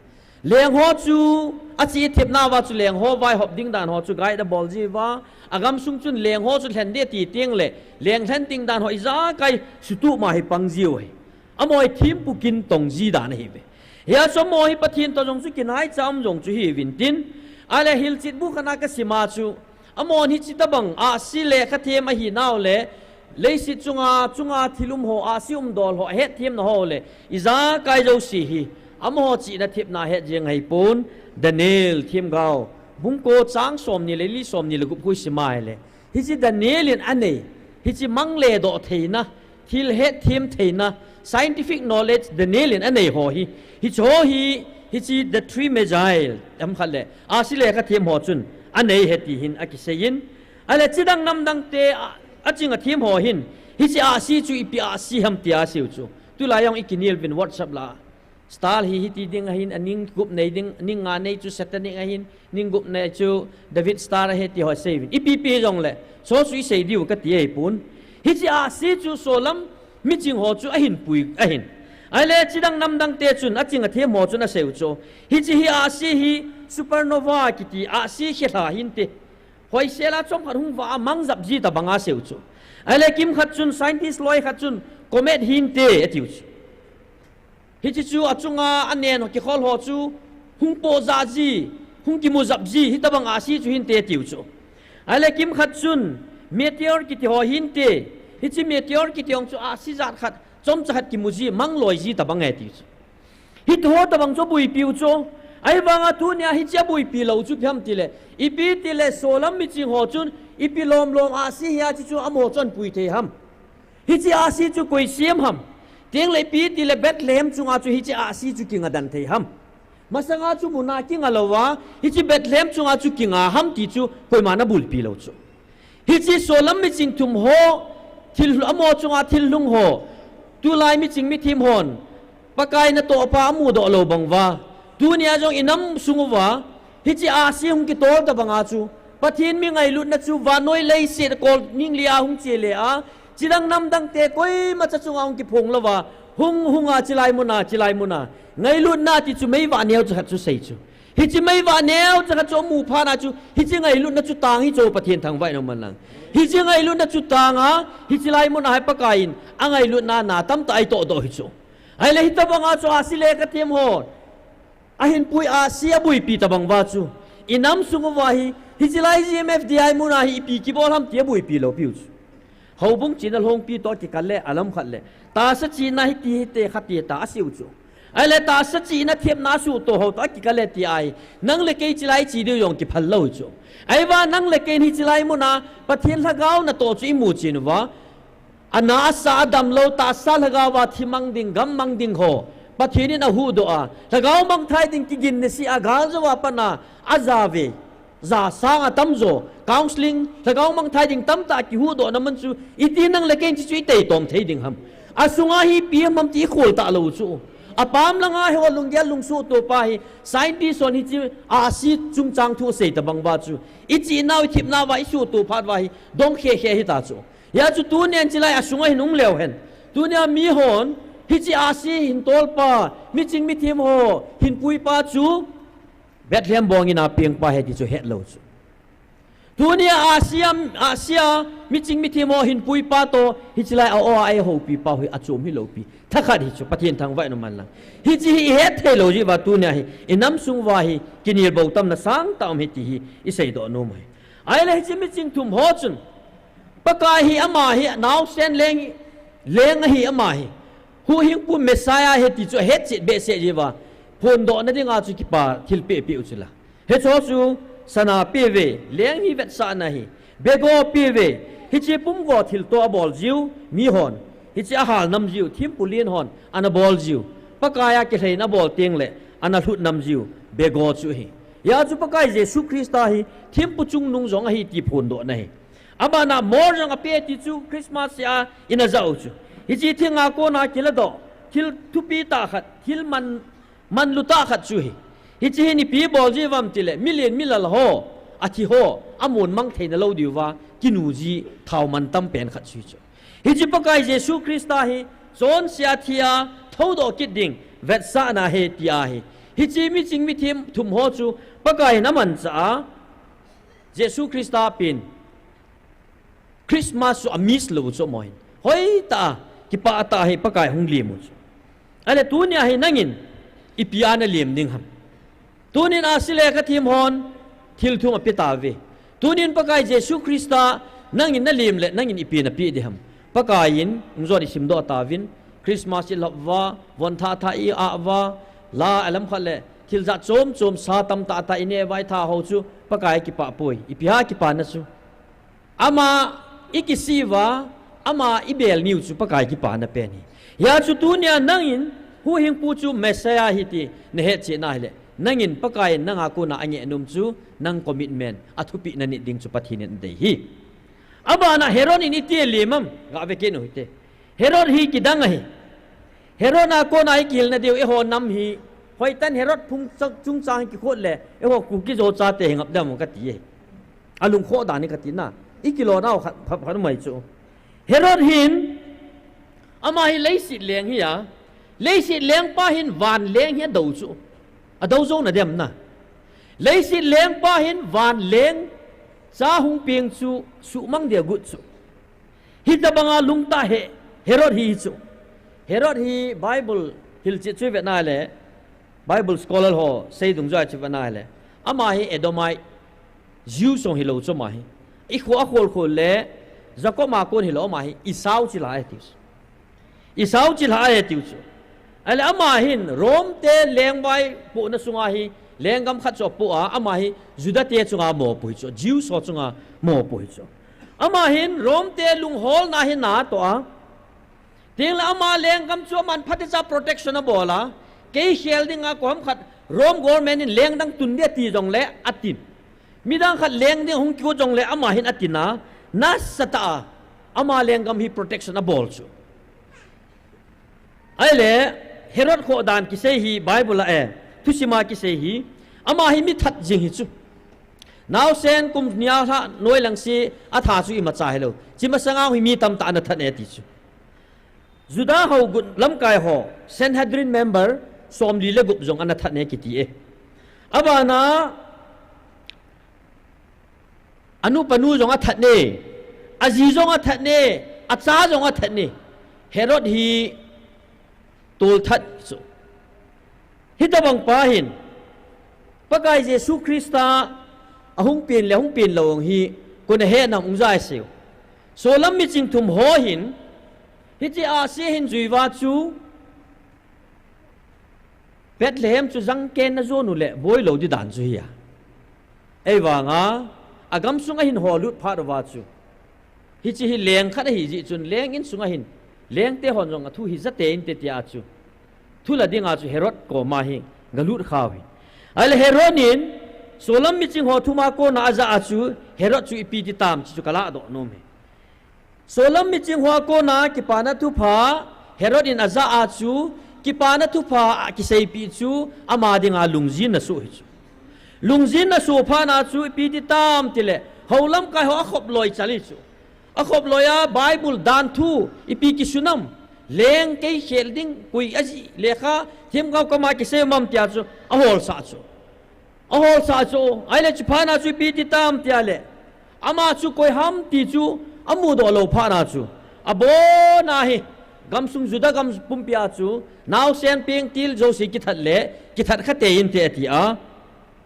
Leng ho chu ache thepna uva chu leng ho vaihop ding dan ho chu guide abol jiuva, agamsung chun leng ho chu lhen ding ati teng le, leng lhen ding dan ho ijakai sutup ma hi pang jiu ahi. Amaho hi thempu kintong ji dan ahi uve. Hia chu amaho hi Pathen toh jong chu kinaicha um jong chu hiuvin tin. Ahile hilchetbu khat a kasima chu, amahon hiche tabang ahsi lekhathem ahinau le, leiset chunga, chunga thil um ho, ahsi umdol ho, ahetthemna ho le, ijakai jouse hi, amaho chihna thepna het jeng ahipon, Daniel themgao, bung ko chang somni le li, somni le gup khu isima ahile, hiche Daniel in anei, hiche mang le doh theina, thil hetthem theina, scientific knowledge Daniel in anei ho hi, hiche ho hi, hiche the three Magi, ham khat le, ahsi lekhathem ho chun, anei ahi ti hin akiseiyin. Ahile chidang namdang te, a, aching athem ho hin, hiche ahsi chu ipi ahsi ham tia aseiyu chu. Tulai jong ikinel uvin WhatsApp la. Star hi hiti ding ahin, aning gup nei ding, aning nga nei chu satanic ahin, ning gup nei chu David Star ahi ti ho seiuvin. Ipi pi hijongle, chu chu isei diu kati ahipon. Hiche ahsi chu solam miching ho chu ahin pui ahin. Ahile chidang namdang te chun, aching athem ho chun aseiu chu, hiche hi ahsi hi supernova kiti ahsi khelha hinte. Hoisel a chomkhat hung vah a mang jap ji tobang aseiu chu. Ahile kimkhat chun, scientist loi khat chun, comet hinte atiu chu. Hiche chu achunga anen kikhol ho chu hung poh jah ji, hung kimu jap ji, hitobang ahsi chu hinte atiu chu. Ahile kimkhat chun meteor kiti ho hinte, hiche meteor kiti hong chu ahsi jat khat, chomcha khat kimu ji, mang loi ji tobang e atiu chu. Hiti ho tobang chu abuipiu chu. Ahivanga tunia hiche abuipi lou chu ipi ham tile, ipi tile solam miching ho chun ipi lomlom ahsi hia hiche chu amaho chun apui thei ham? Hiche ahsi chu koi sem ham? Tengle ipi tile Bethlehem chunga chu hiche ahsi chu kinga den thei ham? Masanga chu muna kinga louva, hiche Bethlehem chunga chu kinga ham ti chu koiman abulpi lou chu. Hiche solam miching thum ho, thil, amaho chunga thil lhung ho, tulai miching mithem hon Pakai natohpa amudoh lou banguva, tunia jong inam sung uva hiche ahsi hung kitol tobanga chu, Pathen mi ngailutna chu vannoi leiset akol ning lia hung che le a, chidang namdang te koimacha chunga hung kiphong louva, hung hunga chilai muna, chilai muna ngailutna ti chu meivah neocha khat chu sei chu. Hiche meivah neocha khat chu amu phatna chu, hiche ngailutna chu tang hi chu, Pathen thangvah in umhen lang. Hiche ngailutna chu tanga, hiche lai muna hi Pakaiyin angailutna na tamtah eitohdoh hi chu. Ahile hitobanga chu ahsi le kathem ho ahinpui ahsi abuipi tobang uva chu, inam sung uva hi, hiche lai G M F D I muna hi ipi kibol ham ti abuipi loupiu chu. Houbung chihna lhongpi toh akikal le, alam khat le, tahsa chihna hiti hite khati ta aseiu chu. Ahile tahsa chihna themna asuhtoh ho toh akikal le ti ahi, nang le kei chilai iche diu jong kiphal lou chu. Ahivang nang le kei hiche lai muna Pathen lhagao natoh chu imu chen uva, ana asa adam lou tahsa lhagao va thi mang ding, gam mang ding ho Pathen in ahuhdoh a, lhagao mangthai ding kigin niseh a gal jouva pat a ajao ve. Ja sang atamjo, counselling, lhagao mangthai ding tamtah kihuhdohna man chu, iti nang le kei hiche chu iteitom thei ding ham? Asunga hi ipi ham ti ikhol talou chu. Apam langa hiho lunggel lungsuhtoh pa hi, scientist hon hiche ahsi chungchang thu asei tobang uva chu, ichihnau ithepnau va isuhtoh phat uva hi dong khekhe hita chu. Hia chu tunin chilai asunga hin um leu hen, tunia mihon hiche ahsi hin tolpa, miching mithem ho hinpuipa chu Bethlehem bongin a pengpa ahi ti chu hetlou chu. Tunia ahsi a, ahsi a miching mithem ho hinpuipa toh hiche lai a o a eihoupipa hi achom hilou pi thakhat hi chu, Pathen thangvah in umhen lang. Hiche hi ihet theilou jeh uva tunia hi inam sung uva hi kinelbou tamna sangtah um ahi ti hi iseidoh nom u ahi. Ahile hiche miching thum ho chun, Pakai hi ama hi naosen leng, leng ahi ama hi, huhhingpu Messiah ahi ti chu ahetchet behseh jeh uva, phondohna dinga chu kipa thilpeh peh u chu la. Hicheho chu sana apeuve, leng hi vetsahna ahi, bego apeuve, hiche pumgo thilto abol jiu mihon, hiche ahal nam jiu thempu len hon ana bol jiu, Pakai a kilheina abol tengle ana lhut nam jiu bego chu ahi. Hia chu Pakai Jesu Christa hi thempu chungnung jong ahi ti phondohna ahi. Abana mor jong apeh ti chu Christmas a ina jao chu. Hiche thinga kona kiladoh, thil thupi tah khat, thil man, manlu tah khat chu ahi. Hiche hin ipi bol jiu vem tile, milen milal ho, athi ho amon mang theina lou diuva kinu ji, thao man tam pen khat chu ahi chu. Hiche Pakai Jesu Christa hi chonse a thi a thoudoh kit ding vetsahna ahi ti ahi. Hiche miching mithem thum ho chu Pakai in amanchah a, Jesu Christa pen Christmas chu amiss lou chu amaho hin hoitah a, kipah tah a hi Pakai hung lem u chu. Ahile tunia hi nangin ipi a nalem ding ham? Tunin ahsi le kathem hon thil thum apeh tauve. Tunin Pakai Jesu Christa nangin nalem le nangin ipi napeh ding ham? Pakaiyin hung jon isimdoh tauvin, Christmas ilhop uva, von thah thah i-ah uva, la alam khat le thil jat chom chom sa tamtah tah ineh uva itha hou chu Pakai akipah poi. Ipi ham akipana chu? Ama ikisih uva, ama ibel niu chu Pakai kipana pen ahi. Hia chu tunia nangin huhhingpu chu Messiah ahi ti nahetchetna ahile, nangin Pakaiyin nanga kona angeh nom chu nang commitment, athupeh nanit ding chu Pathen in adei ahi. Abana Herod in iti alem am, gave kit u hite. Herod hi kidang ahi. Herod a kona ikihilna diu, eiho nam hi, hoitah in Herod phung chungchang hi kikhot le, eiho Kuki-Zo chate hi ngap dem kati e. Alungkhoh dan hi katina, ikilonau khat, phat, phat mai chu. Herod hin, ama hi leiset leng ahi a, Leiset lengpa hin van leng hi adou chu. Adou jou nadem na. Leiset lengpa hin van leng cha hung peng chu suhmang dia got chu. Hitabanga lungtah He, Herod hi chu. Herod hi Bible hilchet chu vetna le, Bible scholar ho sei dungjuia chu vetna le, ama hi Edomite, Jew song hilou chu ama hi. Ikho akhol khol le, Jacob a kon hilou ama hi, Esau chilhah ahi tiu chu. Esau chilhah ahi tiu chu. Ahile ama hin Rome te lengvaipohna sunga hi, lenggam khat chu apoh a, ama hi Juda te chunga mopo hi chu, Jews ho chunga mopo hi chu. Ama hin Rome te lungholna hi ana toh a, tengle ama lenggam chu aman phatecha protection abol a, kei khel dinga koiham khat Rome government in leng dang tun ding ti jongle atin. Midang khat leng ding hung kigot jongle ama hin atin a, nasatah a ama lenggam hi protection abol chu. Ahile, Herod khoh dan kisei hi Bible a, eh, thusima kisei hi, ama hi mi that jing hi chu. Naosen kum nia lhah noi lang se atha chu imacha hilou. Chi masanga hi mi tamtah ana that e ti chu. Juda hougut lamkai ho, Sanhedrin member somli le gup jong ana that e kiti e. Abana, anu panu jong athat e, aji jong athat e, acha jong athat e. Herod hi tolthat chu. Hitabang pa hin, Pakai Jesu Christa ahung pen le ahung pen lou hi, kona he nam ung jai seu. Solam miching thum ho hin, hiche ahsi hin juiva chu, Bethlehem chu jangken na jon u le boilou di dan chu hi a. Eivanga, agamsunga hin holut phat uva chu. Hiche hi leng khat ahi jeh chun, leng insunga hin, lengte hon jong athu hi jate inte tia chu. Thula dinga chu Herod koma hi, galut khau hi. Ahile Herod in, Solam miching ho thuma kona ajah a chu, Herod chu ipi ti tam chi chu kaladoh nom hi. Solam miching hoa kona kipana thupha, Herod in ajah a chu, kipana thupha akiseipeh chu, ama dinga lungjin nasoh hi chu. Lungjin nasoh phat na chu, ipi ti tam tile, hou lamkai ho akhop loi chal hi chu. Akhop loi a Bible dan thu, ipi kisun am, leng kei khel ding, koi aji, lekha, themgao koma kisei um am tia chu, aholsah chu. Aholsah chu, ahile chuphat na chu ipi ti tam tia le. Ama chu koiham ti chu amudoh lou phat na chu. Abona hi, gamsung Juda gam pumpia chu, naosen pengtil jouse kithat le, kithat kha tei inte ati a.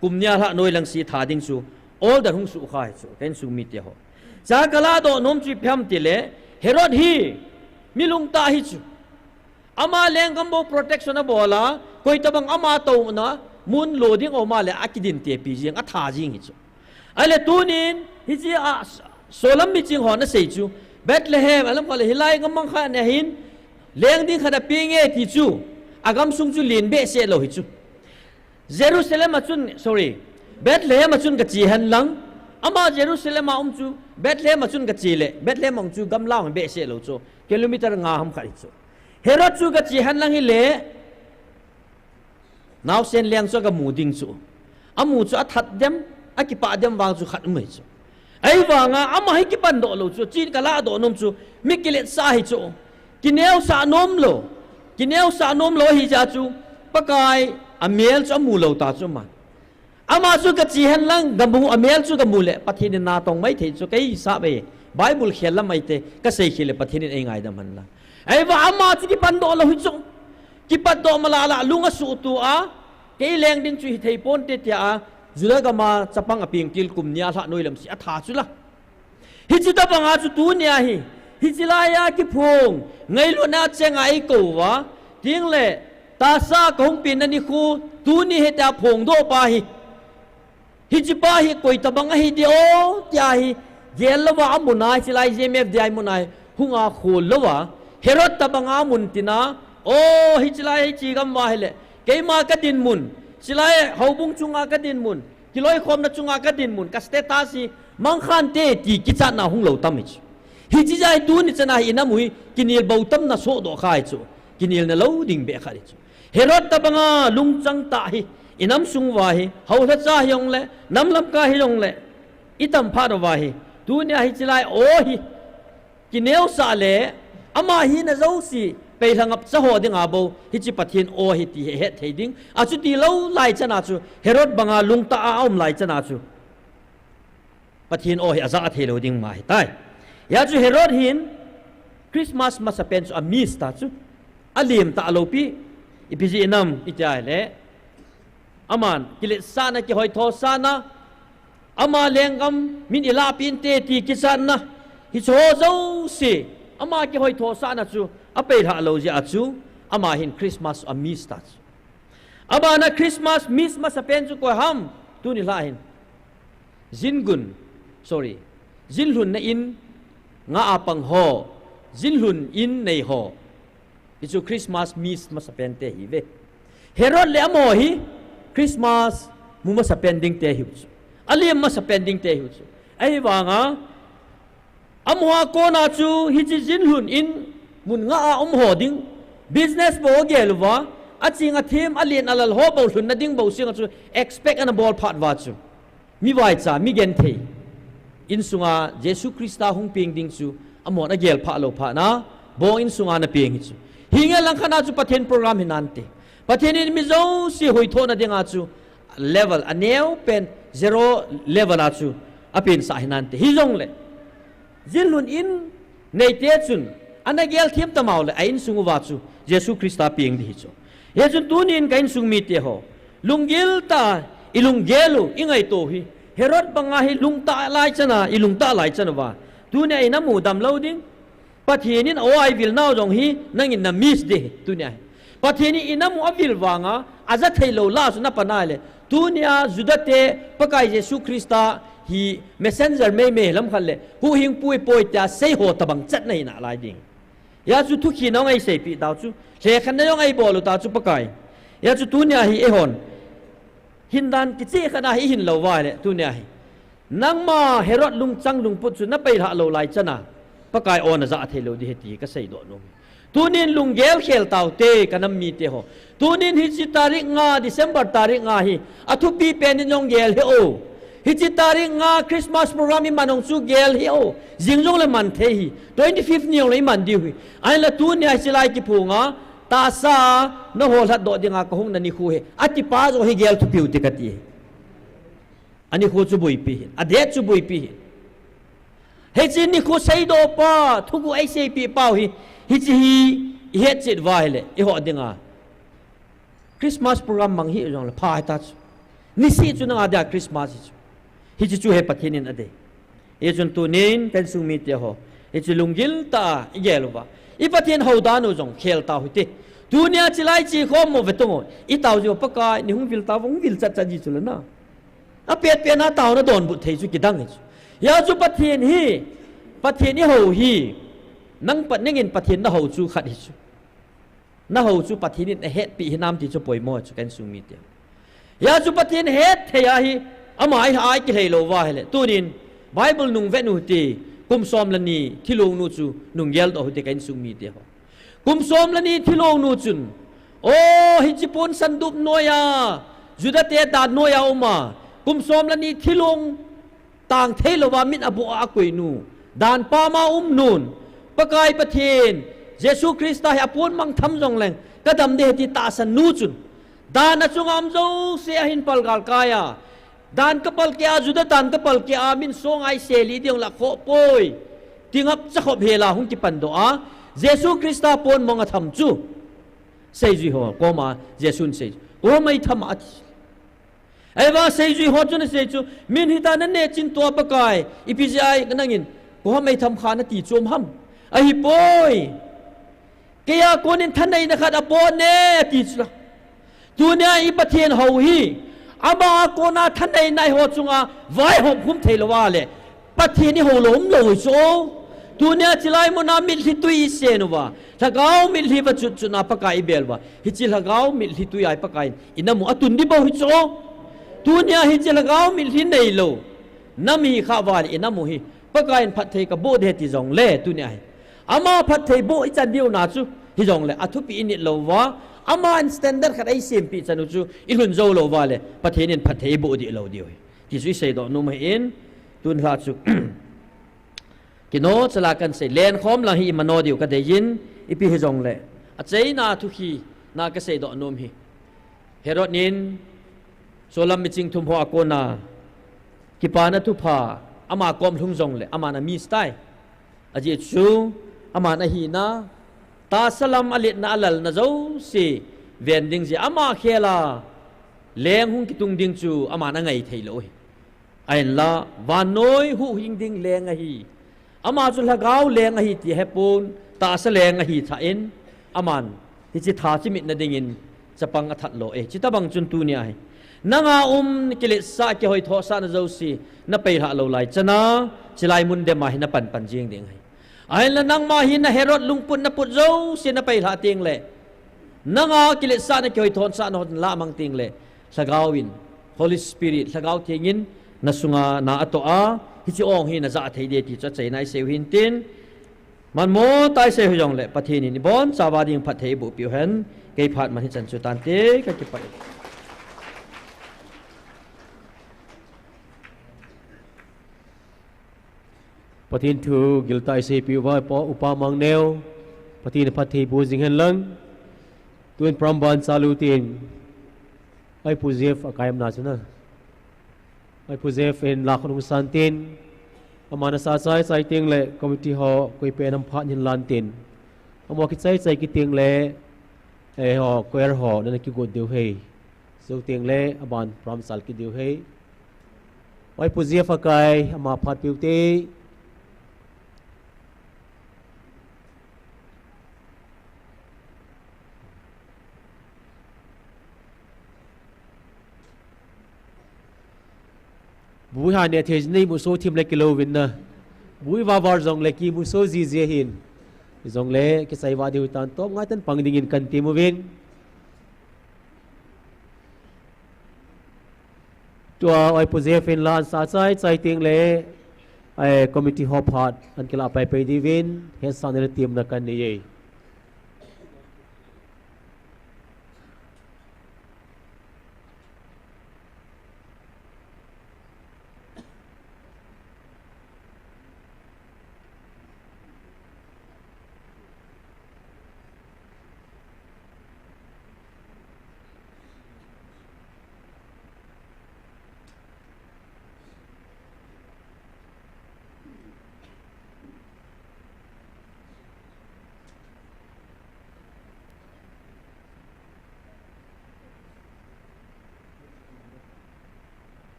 Kum nia lhah noi lang se tha ding chu, order hung sukha hi chu, ka insung mite ho. Cha kaladoh nom chu ipi ham tile, Herod hi, mi lungtah hi chu. Ama lenggam bou protection abol a, koitabang ama touna mun lo ding aum a le akidin tepi jing, atha jing hi chu. Ahile tunin, hiche a, Solam miching hon asei chu, Bethlehem, alam khat le hilai gam mang khat na hin, leng ding khat apeng e ti chu, agamsung chu len behseh lou hi chu. Jerusalem a chun, sorry, Bethlehem a chun gache hen lang, ama Jerusalem a um chu, Bethlehem a chun gache le, Bethlehem a um chu gamla hung behseh lou chu, kilometer nga ham khat hi chu. Herod chu gache hen lang hile, naosen leng chu agamu ding chu. Amu chu athat dem, akipah dem vang chu khat um hi chu. Ahivanga ama hi kipandoh lou chu, chin kaladoh nom chu, mi kiletsah hi chu. Kineosah nom lou, kineosah nom lou ahi jeh chu, Pakai amel chu amu lou ta chu ama. Ama chu gache hen lang, gamu, amel chu gamu le, Pathen in natong maithei chu, kei hisap e, Bible khel lam ahi te, kasei khel le Pathen in eingaidam hen lang. Ahivang ama chu kipandoh lou hi chu, kipatdoh malala, lung asuhto a, kei leng ding chu hithei ponte tia a, Juda gam a chapang apengtil kum nia lhah noi lam se atha chu la. Hiche tabanga chu tunia hi, hiche laiya kiphong, ngailutna chenga eikou uva, tengle, tahsa kahung penna nikho, tuni hitia phongdoh pa hi. Hiche pa hi koitabang ahi ti o, tia hi, gel louva amun a, hiche lai J M F D I mun a hi, hunga khol louva, Herod tabanga amun tina, o, hiche lai hiche gam uva hile, keima kadinmun, hiche lai houbung chunga kadinmun, kiloikhomna chunga kadinmun, ka status hi mangkhan te ti kichatna hung lou tam hi chu. Hiche jeh a hi tuni chan a hi inam u hi kinel bou tamna sohdoh kha hi chu. Kinelna lou ding beh khat hi chu. Herod tabanga lungchang tah hi inam sung uva hi, houlhacha hijongle, nam lamkai hijongle, itam phat uva hi, tunia hiche lai o hi, kineosah le, ama hina jouse, Peilha ngapcha ho dinga bou hiche Pathen aw hi ti hi het thei ding. Achuti lou lai chana chu Herod banga lungtah a aum lai chana chu Pathen aw hi aja thei lou ding ma hitai. Hia chu Herod hin Christmas masapen chu a miss ta chu. Alem talou pi. Ipi jeh ham iti ahile, aman kiletsahna, kihoithosahna, ama lenggam min ilahpeh inte ti kichatna, hiche ho jouse, ama kihoithosahna chu apeilha lou jeh a chu, ama hin Christmas a miss ta chu. Abana Christmas miss masapen chu koi ham, tuni lha hin. Jingun, sorry, jinlhunna in nga a pang ho, jinlhun in nei ho. Hichu Christmas miss masapen te hiuve. Herod le amaho hi Christmas mu masapen ding te hiu chu. Alem masapen ding te hiu chu. Ahivanga, amaho a kona chu hiche jinlhun in mun nga a um ho ding, business bou agel uva, aching athem, alen alal ho bou lhunna ding bou sanga chu expect ana bol phat uva chu. Mi vaicha, mi genthei. Insunga Jesu Christa hung peng ding chu, amahon agel pha lou phat na, bong insunga ana peng hi chu. Hinge langkhat na chu Pathen program hi nante. Pathen in mi jouse huhdohna dinga chu, level, aneo pen zero level a chu, apensah hi nante. Hijongle, jinlhun in neite chun, ana gel them tamau le, a insung uva chu, Jesu Christa peng ding hi chu. Hichun tunin ka insung mite ho, lunggil tah a, ilunggel u, ingaito u hi, Herod banga hi lungtah lai chana, ilungtah lai chan uva. Tunia inam u damlou ding. Pathen in aw a ivil nau jong hi, nangin na miss ding, tunia hi. Pathen in inam u avil vanga, aja thei lou lah chu na pan ahile. Tunia Juda te, Pakai Jesu Christa hi messenger meimei lam khat le, huhhingpu ahipoi tia sei ho tabang chat nahi nalai ding. Hia chu thukhen a jong eiseipeh tau chu. Lhekhenna jong eibol u tau chu Pakai. Hia chu tunia hi eihon. Hindan kicheh khat a hi ihin lou uva ahile, tunia hi. Nangma Herod lungchang lungput chu na peilha lou lai chana, Pakai aw na ja thei lou ding ahi ti kaseidoh nom. Tunin lunggel khel taute ka nam mite ho. Tunin hiche tarik nga, December tarik nga hi, athupi pen in jong gel hih o. Hiche tarik nga Christmas program iman jong chu gel hih o. Jing jongle man thei ahi. Twenty fifth ni jongle iman diu ahi. Ahinla tunia hiche lai kiphunga, tahsa, naho lhatdoh dinga kahung na nikho hi, atipa jong hi gel thupiu te kati. Anikho chu buipi hin, adate chu buipi hin. Hiche nikho seidoh pa, thuguh eiseipeh pau hi, hiche hi ihet chet uva ahile, eiho dinga Christmas program mang hih jongle pha hita chu. Niseh chu nanga dia Christmas hi chu. Hiche chu hi Pathen in adei. Hichun tunin ka insung mite ho, hiche lunggil tah a igel uva, i Pathen houdan u jong khel tau hite. Tunia chilai chekhom mo vetung o, itao jiu Pakai, nei hung vil tao, hung vil chat chat ji chu le na. Apet pet na taona donbut thei chu kidang hi chu. Hia chu Pathen hi, Pathen ihou hi, nang Pat-, nangin Pathen nahou chu khat hi chu. Nahou chu Pathen in ahetpeh hinam ti chu poimo chu ka insung mite. Hia chu Pathen hetthei ahi, ama iha a ikilhei lou uva ahile. Tunin, Bible nung vet u hite, kum som le ni, thilong nu chu nung geldoh u hite ka insung mite ho. Kum som le ni thilong nu chun, o, hiche pon sandup noiya, Juda te dan noiya uma, kum som le ni thilong tang thei louva mit aboh a akoi nu, dan pama um nun, Pakai Pathen, Jesu Christa hi apon mang tham jongleng, kadam ding ahi ti tahsan nu chun, dan achunga um jouse ahin palgal kai a, dan kapalkeh a, Juda dan kapalkeh a, min songa iseli ding jongle akhoh poi, ti ngapcha khop hela hung kipandoh a, Jesu Christa pon mang atham chu, seijui ho koma Jesun asei, koi ham eitham a ati. Ahivang seijui ho chun asei chu, min hita naneh chin tua Pakai, ipi jeh a nangin, koi ham eitham kha nati chom ham. Ahipoi. Keiya konin thaneina khat abol e, ati chula. Tunia i Pathen hou hi, ama a kona thaneina eiho chunga vaihom khum thei louva le, Pathen ihou lou umlou hi chu. Tunia chilai muna mitlhi tui isen uva, lhagao mitlhi va chutchut na Pakai ibel uva, hiche lhagao mitlhi tui a hi Pakai in inam u atun ding bou hi chu. Tunia hiche lhagao mitlhi neilou nam ihi khah uva le inam u hi Pakai in phatthei kaboh ding ahi ti jongle, tunia hi ama phatthei boh ichan diu na chu, hijongle athupi init louva, ama in standard khat eisempeh chan u chu ilhun jou louva le, Pathen in phatthei iboh dih lou diu ahi ti chu iseidoh nom ahin, tun lha chu kino chala kansei, lenkhom lang hi imano diu kadei in, ipi hijongle, Acheina thukhina kaseidoh nom hi, Herod in solam miching thum ho a kona kipana thupha ama kom lhung jongle aman amiss tai. Ajeh chu aman ahina, tahsa lam aletna alalna jouse ven ding jeh a ama khel a leng hung kitung ding chu aman angai theilou ahi. Ahinla, vannoi huhhing ding leng ahi. Ama chu lhagao leng ahi ti ahepon, tahsa leng ahi tah in, aman hiche tha chimitna dingin chapang athat lo e. Chutobang chun tunia hi, nanga um kiletsah, kihoithosahna jouse napeilhah lou lai chana, chulai mun dema hi napanpan jeng ding ahi. Ahinla nangma hi na Herod lungput naput jouse napeilhah tengle, nanga kiletsahna, kihoithosahna ho lah mang tengle, Lhagao in, Holy Spirit, Lhagao Theng in nasunga na atoh a, hiche ong hi najah thei ding ti chu achaina iseiu hintin, manmo tah iseiu hijongle Pathen in ibonchauva ding phatthei eibohpiu hen. Kei phat man hichan chu tante, kakipah e. Pathen thu giltah a iseipeh uva, Upa, Upa Mangneo, Pathen in phatthei boh jing hen lang. Tun program ban chalu tin, Oi Pu Jeff akai umna chu na, Oi Pu Jeff in la khut hung san tin, aman asah chai chai tengle committee ho koipen ham phat hin lan tin, amaho kichai chai kit tengle, eiho choir ho nana kigot diu ahi. Jou tengle aban program chal kit diu ahi. Oi Pu Jeff akai, ama phat peh ute. Bu iha neh thei jeh in imuso thim le kilou uvin na. Bu iva var jongle kimuso jiji ahin. Jongle kichai vah diu hitan, tom ngai tah in pang dingin kahin tem uvin. Tua Oi Pu Jeff in la asah chai chai tengle, committee ho phat ahin kilah pai pai diuvin, hetsahna le temna kahin nei e.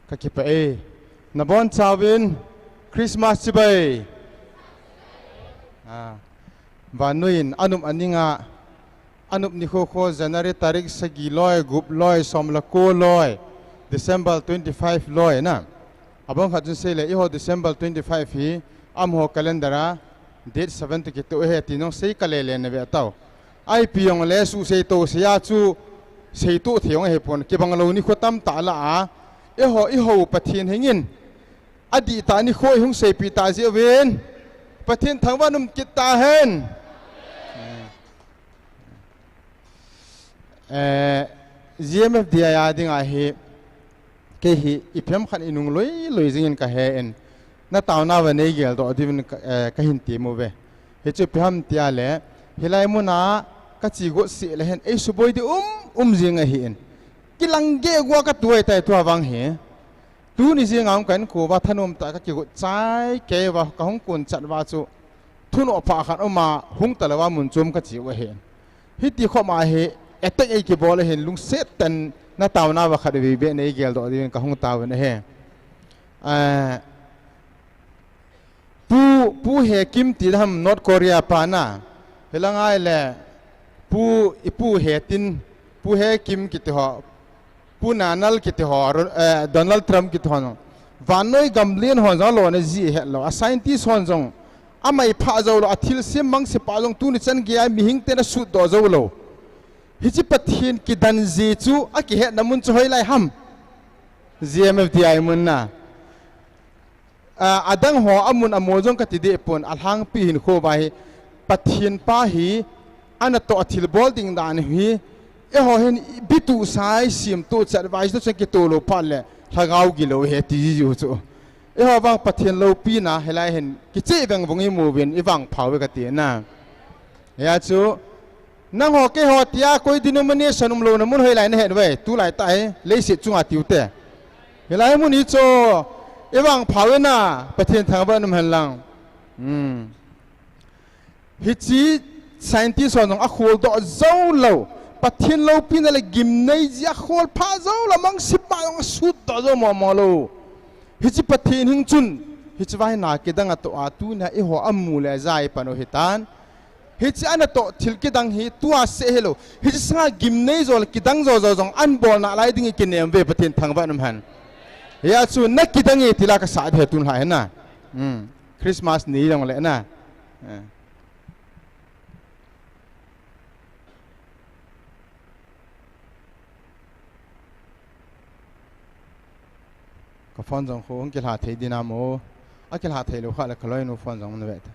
Kakipah e. Nabonchauvin Christmas chibai. Ah, vannoi in anop aninga, anop nikho kho January tarik sagi loi, gup loi, som le ko loi, December twenty-five loi na. Abang khat chun seile, eiho December twenty-five hi amaho calendar a date seven toh kitoh ahi ti jong sei kale le nave tao. Ipi jongle suhsei toh sei a chu seitoh thei jong ahipon, kibang lou nikho tamtah lah a, eiho, eiho Pathen hing in adihtah nikho ihung seipeh tah jeh uvin Pathen thangvah in um kit tahen. Eh, G M F D I a dinga hi, kei hi ipi ham khat inung loi loi jingin kahen, nataona uva neigeldoh diuvin ka, eh, kahin tem uve. Hichu ipi ham tile, hilai muna kache got seh le hin eisuboi ding um um jing ahin, kilang geh gua katuai tai tua vang hi. Tuni jing a hung kahin kou uva thanom tah a kakigot chai kei uva, kahung kon chat uva chu thunoh pha khat uma hung talouva mun chom kache u ahin. Hiti khoma hi attack eikibol ahin, lungset tah in nataona uva khatvei beh neigeldoh diuvin kahung taovin ahi. Eh, Pu, Pu Hekim ti ham North Korea pa na. Hilang ahile Pu, i Pu Hetin, Pu Hekim kiti ho, Pu Nanal kiti ho, Ro-, eh, Donald Trump kiti ho jong, vannoi gamlen hon jong alona ji ahet lou. A scientist hon jong amai phah jou lou, athilsem mangsepa jong tuni chan geiya mihing ten asutdoh jou lou. Hiche Pathen kidan ji chu akihetna mun chu hoilai ham? G M F D I mun na. A, adang ho amun amol jong kati deh pon, alhangpi hinkho uva hi Pathen pa hi anatoh a thilbol ding dan hi, eiho hin bituhsa a isemtoh chet uva, hiche toh chun kitoh lou phat le Thagau gilou ahi ti jiu chu. Eiho vang Pathen loupina hilai hin kicheh vengvung imu uvin ivangpha uve kati na. Hia chu, nangho keiho tia koi denomination umlouna mun hoilai nahet uve, tulai tah hi leiset chunga tiu te. Hilai mun hi chu, ivangpha uve na, Pathen thangvah in um hen lang. Hmm. Hiche scientist ho jong akholdoh jou lou. Pathen loupina le gimnei jeh a kholpha jou lou, mang sip ma jong asutdoh jou momo lou. Hiche Pathen hing chun, hiche vaina kidang atoh a tunia eiho amu le aja ipan u hitan. Hiche anatoh thil kidang hi tua seh hilou. Hiche sanga gimnei jo le kidang jo jo jong anbol nalai ding ikinem uve, Pathen thangvah in um hen. Hia chu nakidang e tila kasah ding ahi tulha hi na. Hmm. Christmas ni jong le na. Eh. Ka phone jong khu hung kilha thei ding a mo. Akilha thei lou kha le ka loinu phone jong na ve ta.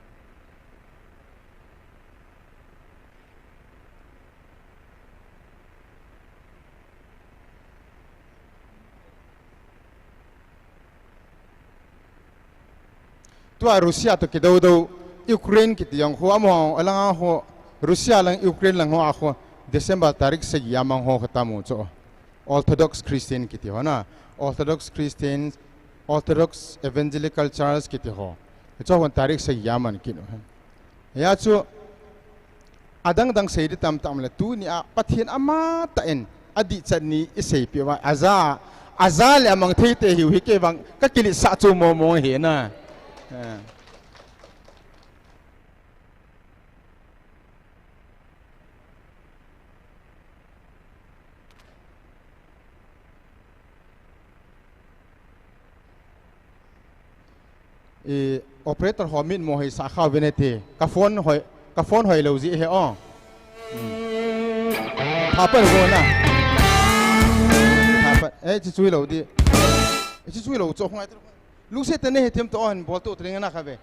Tua Russia toh kidou dou, Ukraine kiti jong khu, amaho, alanga khu, Russia lang, Ukraine lang ho a khu, December tarik sagi a mang ho kha tamu chu. Orthodox Christian kiti ho na, Orthodox Christian, Orthodox Evangelical Church kiti ho. Hicho hon tarik sagi a man kit u. Hia chu, adang dang sei ding tamtah um le tunia Pathen amatah in adihchan ni iseipeh uva, aja, aja le amang thei te hiu hi kei vang kakiletsah chu momo hi na. Eh. I operator ho mitmo hei sa kha uvin e ti. Ka phone hoi, ka phone hoi lou ji he o. Hmm. Pha pan ho na. Pha pan. Eh, chi chui lou di. Eh, chi chui lou cho khong ai. Lungset tah in he them to on bol to tring na kha ve.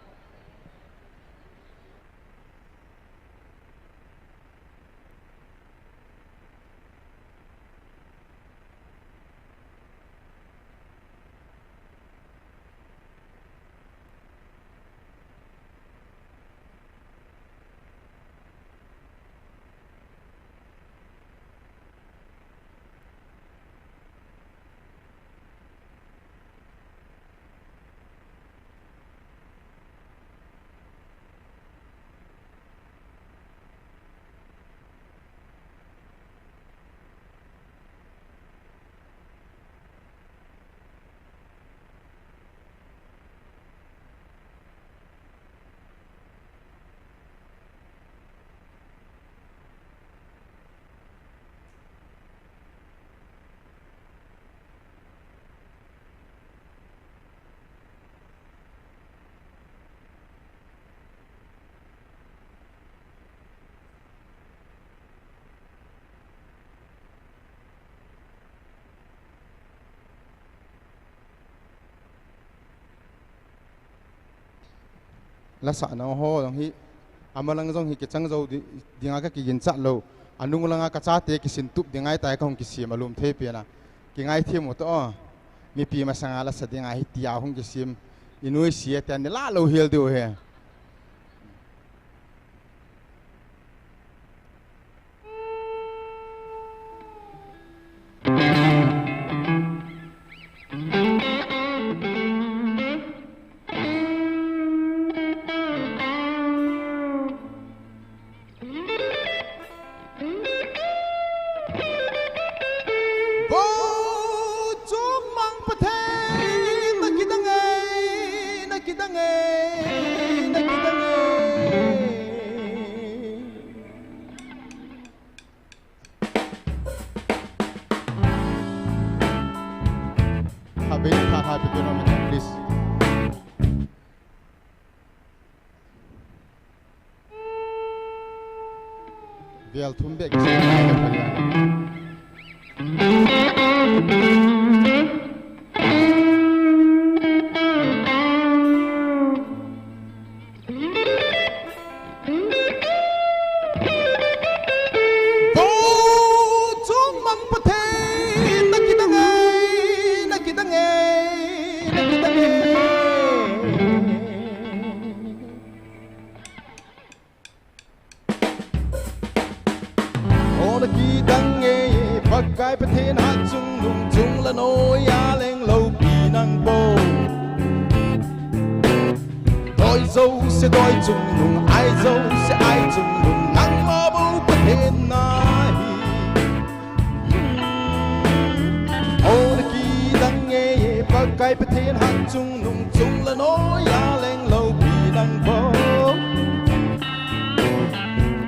Lasah nau ho jong hi, amalang jong hi kichang jou di, dinga ka kiginchat lou. Anung langa ka chate kisin tup ding ahitai ka hung kisem alum thei pen a. Kingaithem u to o. Mipi masanga lasa dinga hitia hung kisem. Inui si a tia nila lou hel diu he. Vo Chungmang Pathen, na kidang e, na kidang e, na kidang e. Habin tha tha pe pe no me please. Vel thum bek kisi. Vo Chungmang Pathen, na kidang e, na kidang e, Nung chung le noi a leng loupi nang bou. Doi jouse doi chungnung, ai jouse ai chungnung, nangma bou Pathen nahi. O na kidang nge, Pakai Pathen hat chungnung, chung le noi a leng loupi nang bou.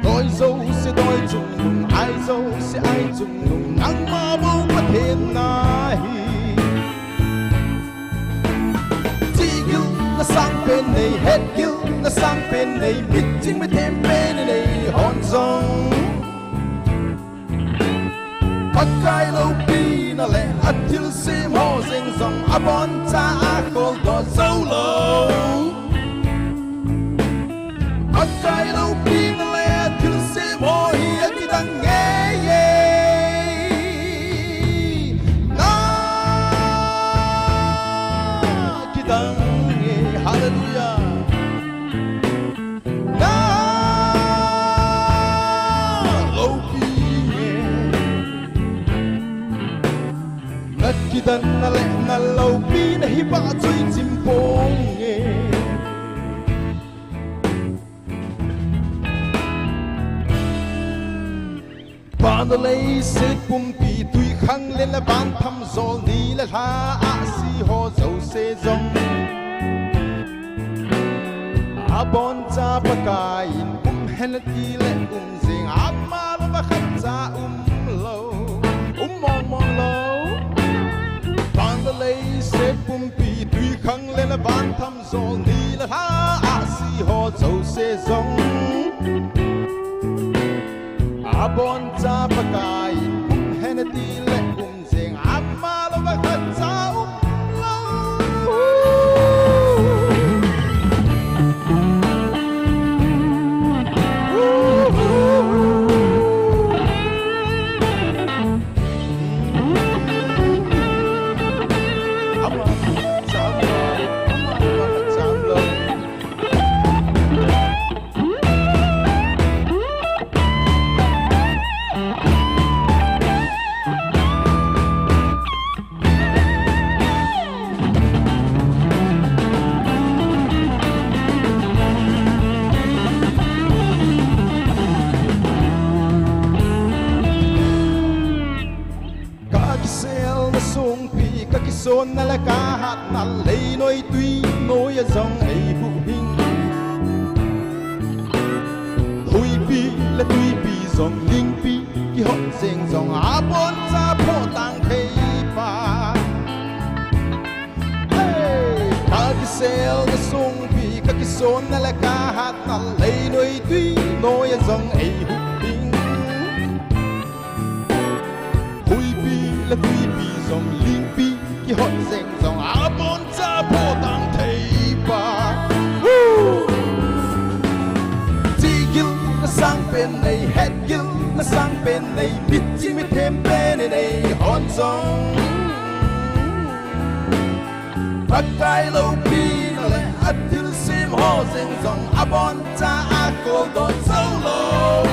Doi jouse doi chungnung, ai jouse ai chungnung, nangma bou Pathen nahi. Chihgilna sangpen nei, hetgilna sangpen nei, mitching mithem pen nei hon jong, Pakai loupina le athilsem ho jeng jong aboncha a kholdoh joulou. Pakai loupina le athilsem ho hi akidang ngei e. Na kidang e. Hallelujah. Na loupi e. Na kidanna le na loupina hi vahchoi chim ponge. Van le leiset pumpi, twikhanglen le van thamjol, ni le lha, ahsi ho jouse jong aboncha Pakai in um hen ati le um jing, ama louva khatcha umlou, um mong mong lou. Van le leiset pumpi, twikhanglen le van thamjol, ni le lha, ahsi ho jouse jong aboncha Pakai in um hen ati le um jing, ama louva khatcha umlou. Ka kiselna songpi, ka kisonna le ka hatna, leinoi twinoi a jong eihuhhing. Huipi le twipi jong, lingpi kihot jeng jong, aboncha phohtang thei pa. Hey! Ka kiselna songpi, ka kisonna le ka hatna, leinoi twinoi a jong eihuhhing. Huipi le twipi jong, lingpi kihot jeng jong, aboncha phohtang thei pa. Woo! Chihgilna sangpen nei, hetgilna sangpen nei, mitching mithem pen nei hon jong, Pakai loupina le athilsem ho jeng jong aboncha a kholdoh joulou.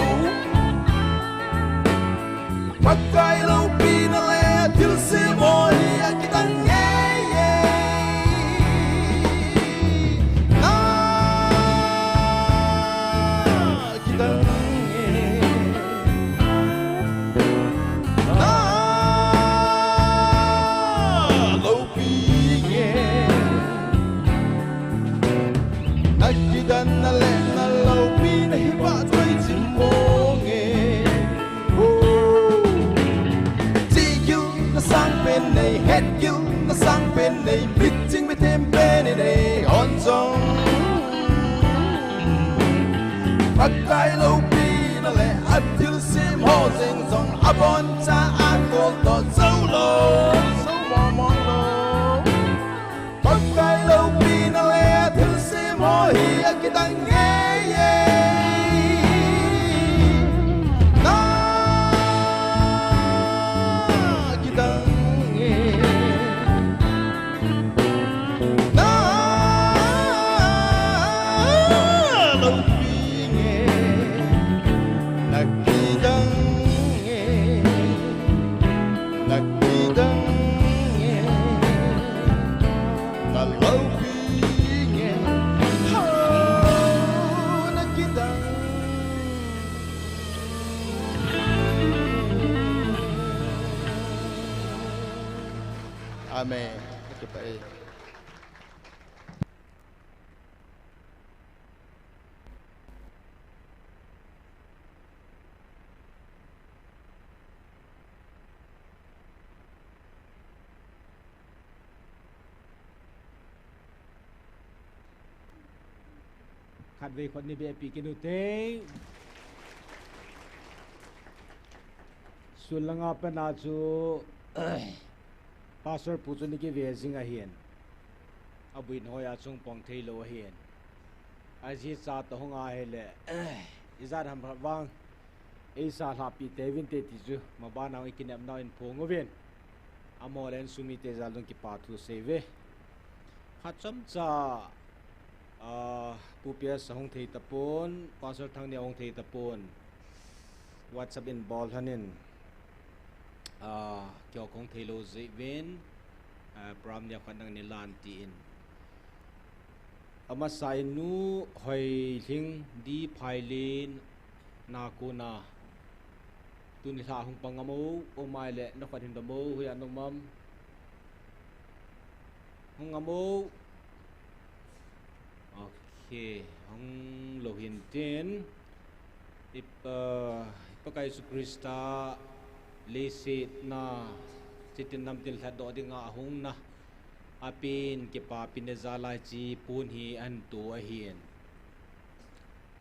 Pakai loupina le athilsem ho hi akidang ngei e. Na kidang e. Na loupi e. Na kidanna le na loupina hi vahchoi chim ponge. Chihgilna sangpen nei, hetgilna sangpen nei, mitching mithem pen nei hon jong, Pakai loupina le athilsem ho jeng jong aboncha a kholdoh joulou. Jou mong mong lou. Pakai loupina le athilsem ho hi akidang ngei e. Na kidang e. Na loupi e. Na kidang e. Na kidang Amen. Kakipah e. Khatvei khut ni beh peh kit u te. Sulanga pana chu Pastor pu chu ni kive jing ahin. Abuin hoiya chung pang thei lou ahin. Ajeh chu toh hung ahile, ijat ham khat vang eisa lhahpeh teuvin te ti chu, maban a i kinepnau in phong uvin. Amaho le insung mite jal a jong kipa thu sei uve. Khat chomcha, ah, Pu P S ahung thei tapon, Pastor Thangni ahung thei tapon. WhatsApp in bol lhon in, ah, keiho kahung thei lou jeh uvin, ah, program neokhat nang nei lan tin. Amasa in Nu Hoilhing, D. Phailin, na kona. Tuni lha hung pang ngam o, o mai le, na khat hin dam o, hoiya na um am? Hung ngam o. Ok, hung lou hin tin. I Pa, i Pakai Jesu Christa leiset na, chitin namtin lhatdoh dinga ahung na. Apen kipapina jal a hiche pon hi ahin to ahin.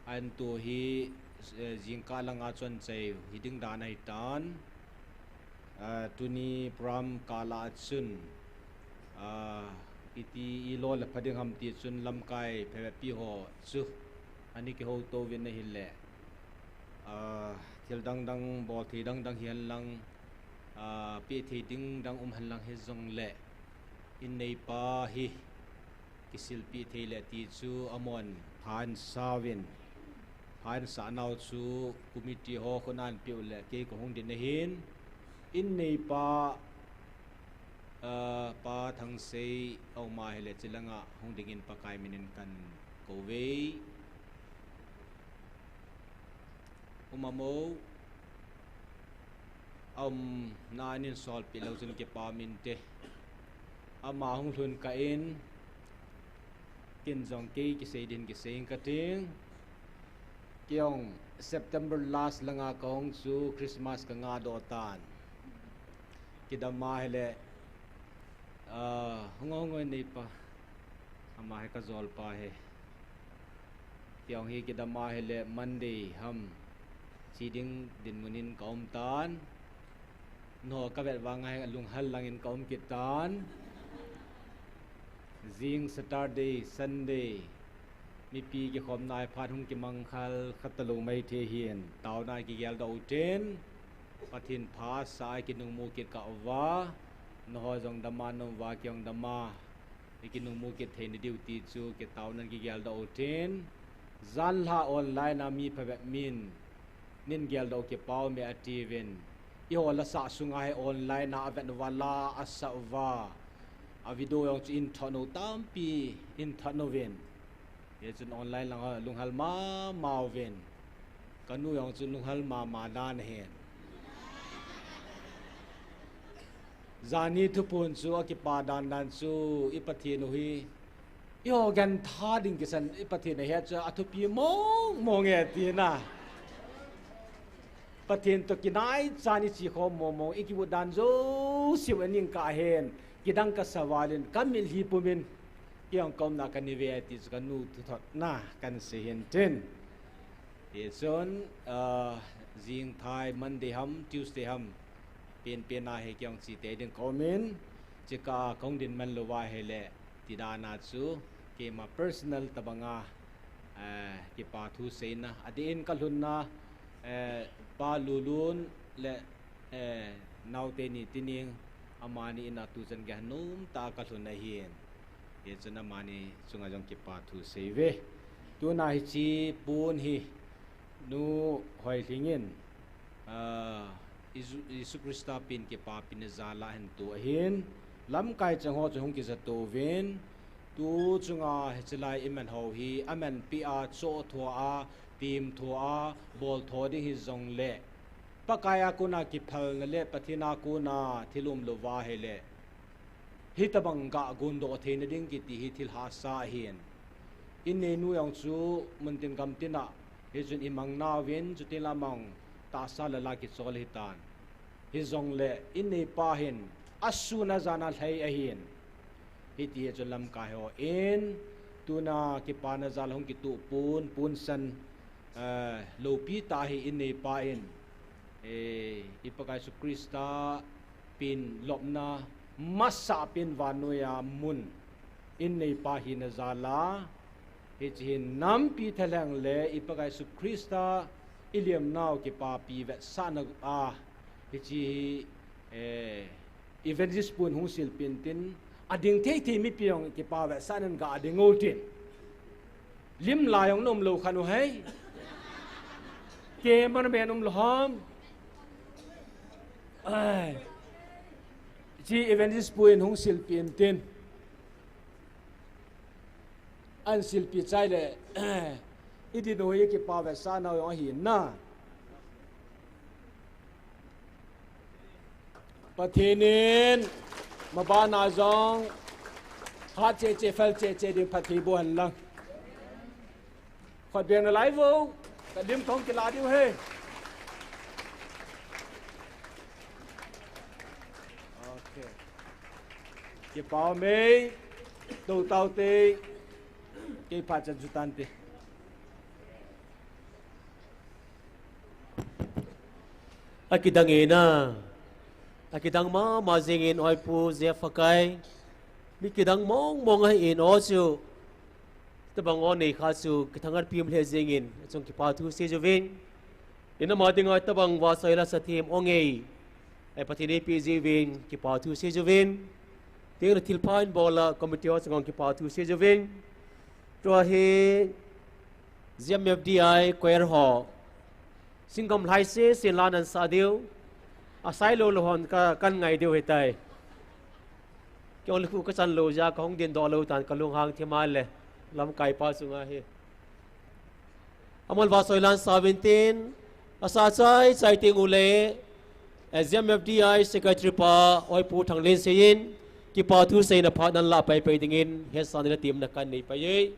Ahin to hi, eh, jingkah langa chun chai hiding dan ahitan. Ah, tuni program kah lah a chun, ah, iti i lo le pha ding ham ti chun lamkai phabeppi ho chu ana kihouto uvin ahile, ah, thil dang dang, bol thei dang dang hihen lang, ah, peh thei ding dang um hen lang hijongle, in neipa hi kisilpeh thei le ti chu amahon pha ahin sa uvin, pha ahin sa nau chu committee ho khut a ahin peh u le kei kahung ding ahin, in neipa, ah, Pa Thangsei a um ahile, chulanga hung dingin Pakai min in kan kou uve. Um am o, aumna a nei solpeh lou chun kipa um inte. Ama hung lhun kah in, ken jong kei kisei din kisei ing kating. Kei jong September last langa kahung chu Christmas kangah doh tan. Kidam ahile, ah, hung o, hung o neipa. Ama hi kajolpa ahi. Kei jong hi kidam ahile Monday ham che ding dinmun in ka um tan. Nangho kavet vang a hi lunghel langin ka um kit tan. Jing Saturday, Sunday, mipi kikhomna a phat hung kimang khel kha talou maithei hin, taona a kigeldoh utin, Pathen phasah a kinungmu kit kah uva, nangho jong dama na um uva, kei jong dama i kinungmu kit theina diu ti chu kitaonan kigeldoh utin, janhi online a mi phabep min, nin geldoh kipah ume atiuvin, eiho lasah sunga hi online a avet uva la asah uva, a video jong chu in thot u tampi in thot uvin. Hichun online lang ho lunghel mama uvin. Kanu jong chu lunghel mama dan ahin. Janhi thuphon chu akipa dan dan chu i Pathen u hi, eiho gantha ding kisan i Pathen ahi chu athupi mong mong e tina. Pathen toh kinaichan i che khom mong mong, i kiu dan jouseu aning kah hen, kidang kasa valin, kamitlhi pumin, kei jong ka umna kana ve ti chu kanu thuthotna kahin sei hin tin. Hichun, ah, jingthai Monday ham, Tuesday ham, penpen a hi kei jong che tei ding ka umin, chukah kahung dinman lou ahile, ti dan a chu, keima personal tobanga, eh, kipa thu seina, adeh in kalhunna, eh, Pa Lulun le, eh, naote ni Tining, amani in a tuchan gei nomtah a kalhun ahin. Hichun amani chunga jong kipa thu sei uve. Tuna hiche pon hi Nu Hoilhing in, ah, Jesu, Jesu Christa pen kipapina jal a ahin to ahin, lamkai chang ho chu hung kija to uvin, tu chunga hiche lai i man ho hi, amanpeh a, chohtho a, temtho a, boltho ding hijongle, Pakai a kona kiphalna le Pathen a kona thil umlou va ahile, Hitabang gah gondoh theina ding kiti hi thil hahsa ahin. Inneinu jong chu muntin gamtin a, hichun imang nauvin, chuti lamang tahsa lala kichol hitan. Hijongle inneipa hin asun ajan a lhai ahin. Hiti hi chun lamkai hon tuna kipana jal hung kituh pon, ponsan, eh, loupi tah hi inneipa in, eh, i Pakai Jesu Christa pen lopna masa pen vannoiya mun inneipa hina jal a, hiche hi nampi thalheng le i Pakai Jesu Christa i liamnau kipapi vetsahna a, hiche hi, eh, Evangelist pu in hung silpeh intin, ading thei thei mipi jong kipa vetsahnan ga ading u tin. Lim la jong nom lou khan u hei. Ke man men um lou ham. Ai. Hiche Evangelist pu in hung silpeh intin. An silpeh chai le, i din u hi kipa vetsahna u jong ahi na. Pathen in mabana jong hat cheche, phal cheche ding phatthei boh hen lang. Khut beng nalai vo, ka lim kahung kila diu ahi. Okay. Kipa um e, tou tau te, kei phat chan chu tante. Akidang e na, akidang mama jing in oi Pu Jeff Hakai, mi kidang mong mong ahin o chu, tabang o nei kha chu kithangvah pim lheh jing in, achung kipa thu sei jouvin. Inama dinga tabang va soi la sa them ong e. Ai Pathen eipeh jiuvin, kipa thu sei jouvin. Tengna thilpha in bol a committee ho chunga kipa thu sei jouvin. Tua hi Z M F D I choir ho. Singgam lhai sese la nan sa diu. Asai lou lou hon ka, kan ngai diu hitai. Kei ong le khu ka chan lou jeh a ka hung dingdoh lou tan ka lunghang thim a le. Lamkai pa chunga hi. Aman va soi lan sa uvin tin, asa chai chai teng ule, eh, Z M F D I Secretary pa, oi Pu Thanglen Sei in, kipa thu seina phat nan la pai pai dingin, hetsa le temna kan nei pai e.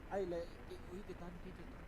Ai le, i, ui, ti tan, ti, ti tan.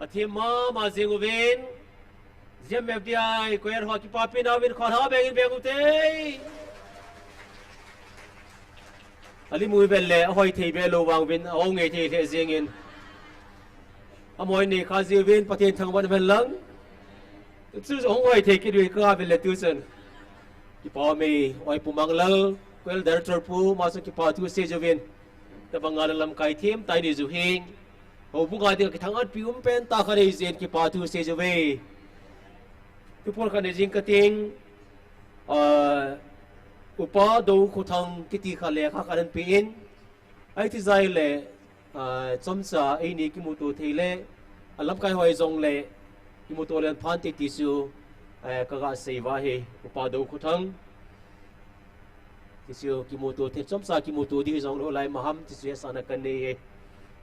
Pathem mama jing uvin. Ziam F D I, koyar ho kipapi nauvin khotha bengin beng ute. Alimu vel le, ahoi thei be lou vang uvin, ahoi ngei thei le jingin. Amoi nei kha jiuvin, Pathen thangvah uvin lang. Chu chu ahoi thei kit uvin ka vel le tu chun. Kipa me, oi pu Manglal, koyar director pu, maso kipa thu sei jiuvin. Tabang nga lamkai thim, tai ni ju hing. Houbung a dinga kithang-atpi um pen tah khat nei jin kipa thu sei jiuve. Thuphon khat nei jing kating, ah, Upa Doukhothang kiti khat lekha khat ahin pe in. Ahi ti jeh le, ah, chomcha eini kimuto thei le, alamkai ho jong le, kimuto le pha inte ti chu, eh, kaga sei uva ahi, Upa Doukhothang. Ti chu kimuto thei, chomcha kimuto ding jong lou lai maham ti chu hetsahna kanei e.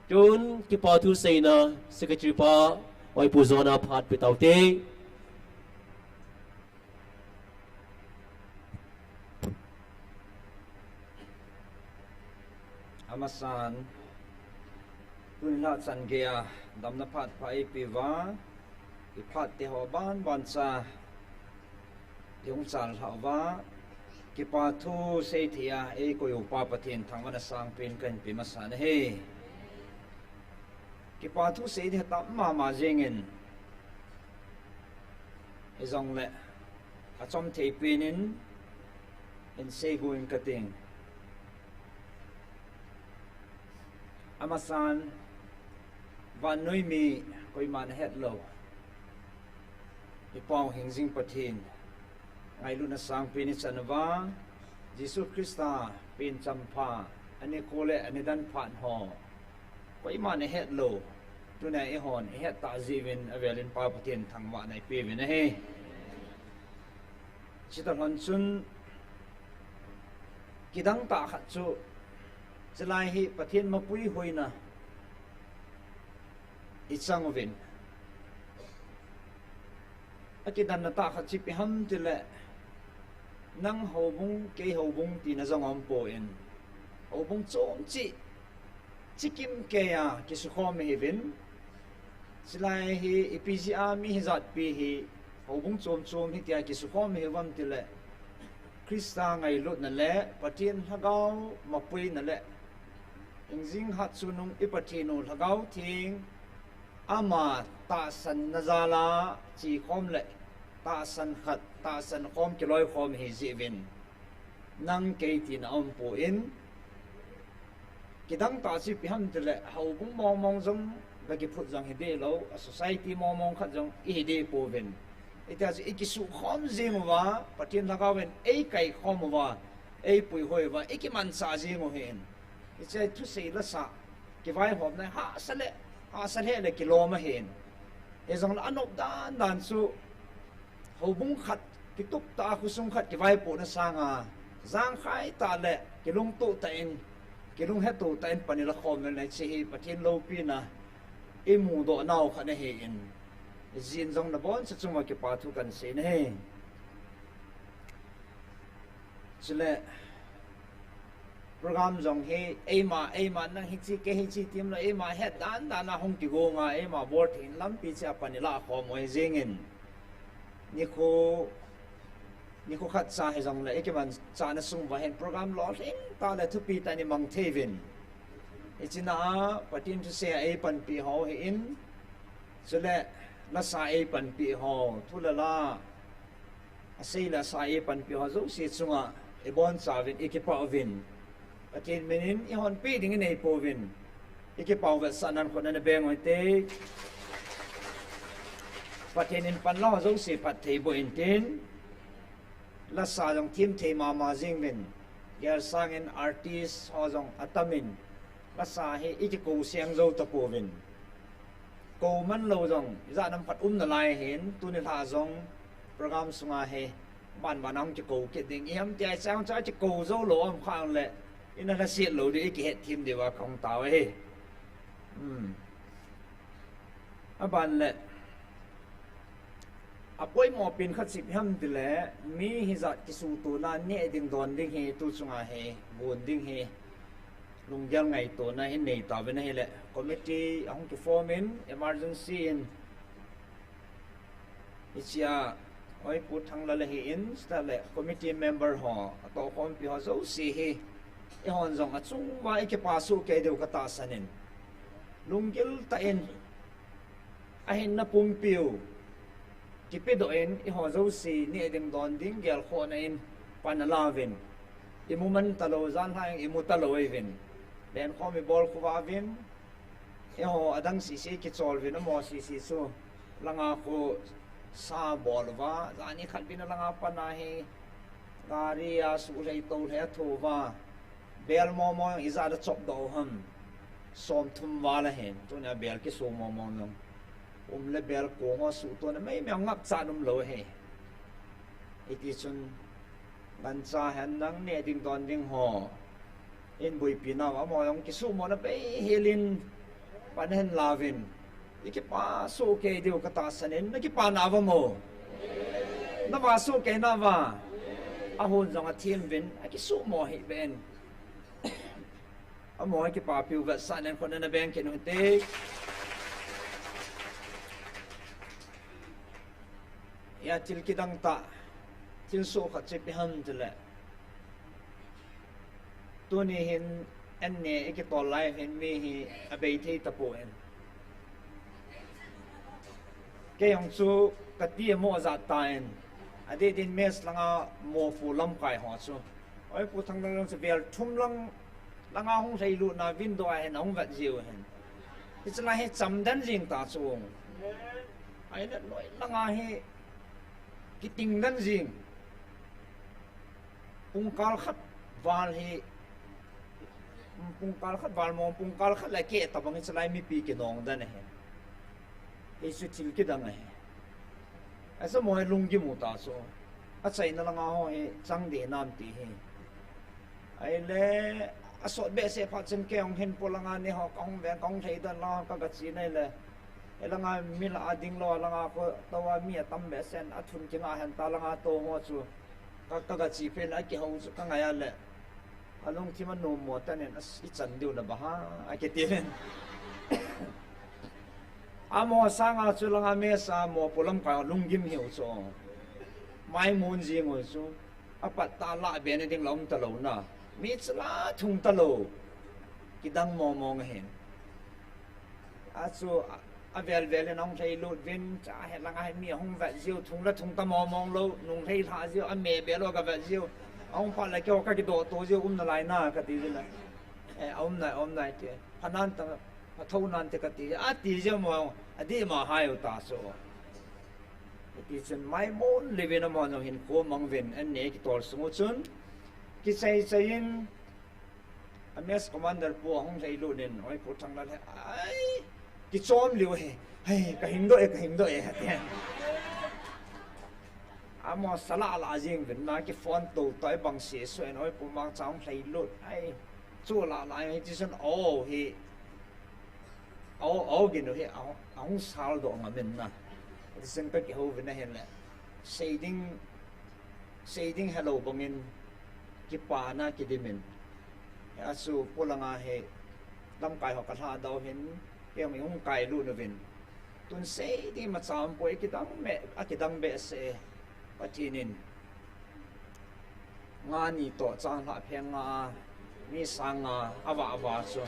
Tun kipa thu seina secretary pa, Oi Pu John a phat pe taute. Amasan, tuni lhah chan geiya damna phat pha eipe uva, iphat te ho banban cha ihung chal lhah uva, kipa thu sei thei a eikoi upa Pathen thangvahna sangpen kahin pe masa nahi. Kipa thu sei thei tam mama jingin, hijongle achom thei pen in, hin sei got ing kating. Amasan, vannoi mi koiman ahet lou, i Pau hingjing Pathen, ngailutna sangpen ichan uva, Jesu Christa pen champha, anikho le anidan phat ho, koiman ahet lou, tunia eihon ihet tah jeh uvin avel in Pa Pathen thangvahna ipe uvin ahi. Chuti lhon chun, kidang tah khat chu, chulai hi Pathen mapui hoina ichang uvin. Akidanna tah khat chu ipi ham tile, nang houbung, kei houbung tina jong aumpoi. Houbung chom cheh, chi kimkei a kisukhom ihiuvin. Chulai hi ipi jeh a mi hijatpi hi, houbung chom chom hitia kisukhom ihiuvem tile, Christa ngailutna le Pathen Lhagao mapuina le, hingjing hat chungnung i Pathen u Lhagao Theng, ama tahsanna jal a chekhom le, tahsan khat, tahsan khom kiloikhom ihi jeh uvin. Nang kei tina aumpoi. Kidang tah chu ipi ham tile, houbung mong mong jong ga kiphut jong hi dehlou, a society mong mong khat jong ihi deh pouvin. Hitia chu ikisukhom jing uva, Pathen Lhagao in eikaikhom uva, eipuihoi uva, ikimanchah jing u ahin. Hiche thusei lasa, kivaihomna hahsa le, hahsa lheh le kilom ahin. Hijongle anop dan dan chu, houbung khat kitup tah a khosung khat kivaipohna sanga, jangkhai tah le kilungtoh tah in, kilunghettho tah in pan ilakhom uvin ahi, hiche hi Pathen loupina imudoh nau khat ahin, ijin jong naboncha chunga kipa thu kahin sei nahi. Chule, program jong hi, eima, eima nang hiche, kei hiche ti umlou, eima het dan dan a hung kigong a, eima bol thei in lampi cheh a pan ilakhom u ahi jengin. Nikho, nikho khat cha hijongle, ikimanchahna sung uva hin program lolhing tah le thupi tah in imang thei uvin. Hiche na a, Pathen thusei a eipanpi ho ahin, chule, lasa eipanpi ho, thu le la, asei le asa eipanpi ho jouse chunga, ibonchauvin, ikipah uvin. Pathen min in eihon peh ding inei pouvin. Ikipah u vetsahnan khut nana beng u hite. Pathen in panla ho jouse phatthei boh in tin. Lasa jong themthei mama jeng uvin. Gelsang in artist ho jong atam in. Lasa hi ikikou seng jou tapouvin. Kou manlou jong, ijat ham khat um nalai ahin, tuni lhah jong, program sunga hi, banban a hung kikou kit ding, iham tia ichang chu akikou jou lou um khah le, ina lhaset lou ding, ikihet them diu a kahung tao ahi. Hmm. Aban le, apoimo pen khat chu ipi ham tile, mi hijat kisutona neh ding don ding hi, tu chunga hi, gon ding hi, Lunggel ngaitona hin nei tauvin ahile, committee ahung kiform in, emergency in, hichea, oi, Pu Thanglal ahi in, chutah le committee member ho, atohkhompi ho jouse hi, eihon jong achunguva ikipa soh kei diu katahsan in, lunggil tah in, ahinna pumpiu kipedoh in, eiho jouse neh ding don ding gelkhohna in pan alauvin, imu man talou, janhi imu talou uvin, lenkhom ibol khu uva uvin, eiho adang sese kichol uvin, amaho sese chu langa khu sa bol uva, jani khat uvin alanga pat ahi, gari a suhlei toulhei atho uva, bel momo jong ijat a chopdoh u ham, somthum val ahin, tunia bel kiso momo jong um le bel kong ho suhtona meimei ngapchat umlou ahi. Hitichun gancha hen lang neh ding don ding ho in boipi nauva amaho jong kisuhmona beihel in pan ahin lauvin, ikipa soh kei diu katahsan in, nakipa nauva mo? Nava soh kei nauva? Ahon jong athem uvin, akisuhmo hih beh in. Amaho kipapiu vetsahnan khut nana beng kit uhite. Hia thil kidang tah, thilsoh khat chu ipi ham tile, tuni hin an neh ikitol lai hin mi hi abei thei tapon, kei jong chu kati amo jat tan, adeh din mess langa mopo lamkai ho chu, oi, Pu Thanglal jong chu bel thum lang langa hung lheilutna window a hin ahung vet jiu hin, hiche lai hi chamden jing ta chu, ahile noi langa hi kitingden jing, pungkal khat val hi, pungkal khat val mo, pungkal khat le keh tobang hiche lai mipi kinong den ahi. Hichu thil kidang ahi. Achu amaho lunggim u ta chu, achaina langa ho hi chang ding hinam ti hi. Ahile, asot behseh phat chun kei jong hin polanga neh ho kahung ven, kahung lheidoh langa kagache nai le, hilanga mi lah a ding lou, langa khu tou a mi atam behseh in athun kinga hen ta, langa tou ho chu ka, kagache phat in akihou chu kangai a le, alungthim anommo tan in, "As, ichan diu naba ha," akitiuvin. Amaho sanga chu langa mess a mopo lamkai lunggim hiu chu, maimon jing u chu, apat tah a lah be na ding la um talou na, mi chu la thung talou, kidang mong mong ahin. Achu, a, avel vel in ahung lheilut uvin, cha, hilanga hi mi ahung vet jiu, thung la thung ta mong mong lou, nung lhei lhah jiu, ame be lou gavet jiu, ahung phat le keiho kakidoh to jiu, um nalai na kati jin le, eh, aum nai, aum nai ti, phanan ta, phathou nante kati, ati jiu mo, adih ma hai u ta chu. Hitichun maimon leuvin amaho jong hinkho amang uvin, an neh kitol sung u chun, kichai chai in, a mess commander pu ahung lheilut in, oi, Pu Thanglal hi, ai, kichom liu hi, ai, kahingdoh e, kahingdoh e, ati. Amaho sa lah lah jing uvin na, kiphone to to, ibang seso in, oi, Pu Mangcha hung lheilut, ai, chu lah lah, hitichun, o, hi, o, o, gin u hi, a, ahung saldoh ngam in na. Hitichun kakihou uvin ahin le, sei ding, sei ding helou bangin, kipana kidim in. Achu polanga hi lamkai ho kalhadoh u hin, kei jong ihung kailut uvin, tun sei ding imacha umpoi, akidang me, akidang behseh e. Pathen in nga ni toh changlhah pheng nga a, mi sang nga avah vah chu,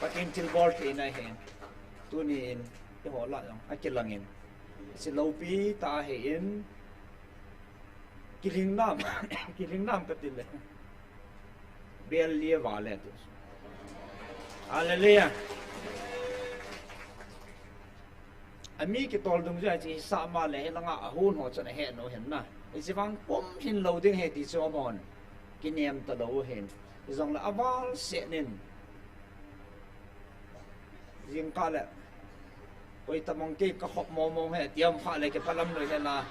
Pathen thilbol theina ahin, tuni in eiho lah jong akilang in, hiche loupi tah ahin, kilhing nam, kilhing nam kati le, bel li avale tu. Hallelujah. Ami kitol dungjuia hiche hisah ma le, hilanga ahon ho chun ahet nau ahin na, hiche vang pum lhin lou ding ahi ti chu amahon kinem talou ahin. Hijongle aval seh in, jingkah le, koi tobang kei kakhop mong mong hi, ti um khah le kiphalam lou hi la,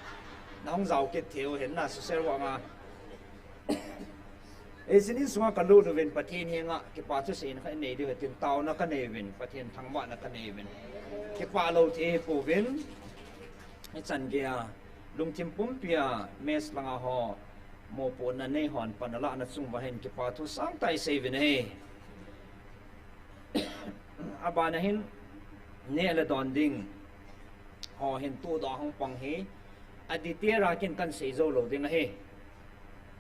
nahung jao kit thei u ahin na, social work a. Hichun insunga kalut uvin, Pathen henga kipa thusei khat nei diu ahi tin, taona kanei uvin, Pathen thangvahna kanei uvin, kipah lou thei hipouvin, hichan geiya lungthim pumpia mess langa ho Mopohna nei hon pan alahna chung uva hin kipa thu sangtah isei uvin ahi. Abana hin neh le don ding ho hin tohdoh a hung pang hi, a detail a kin kan sei jou lou ding ahi.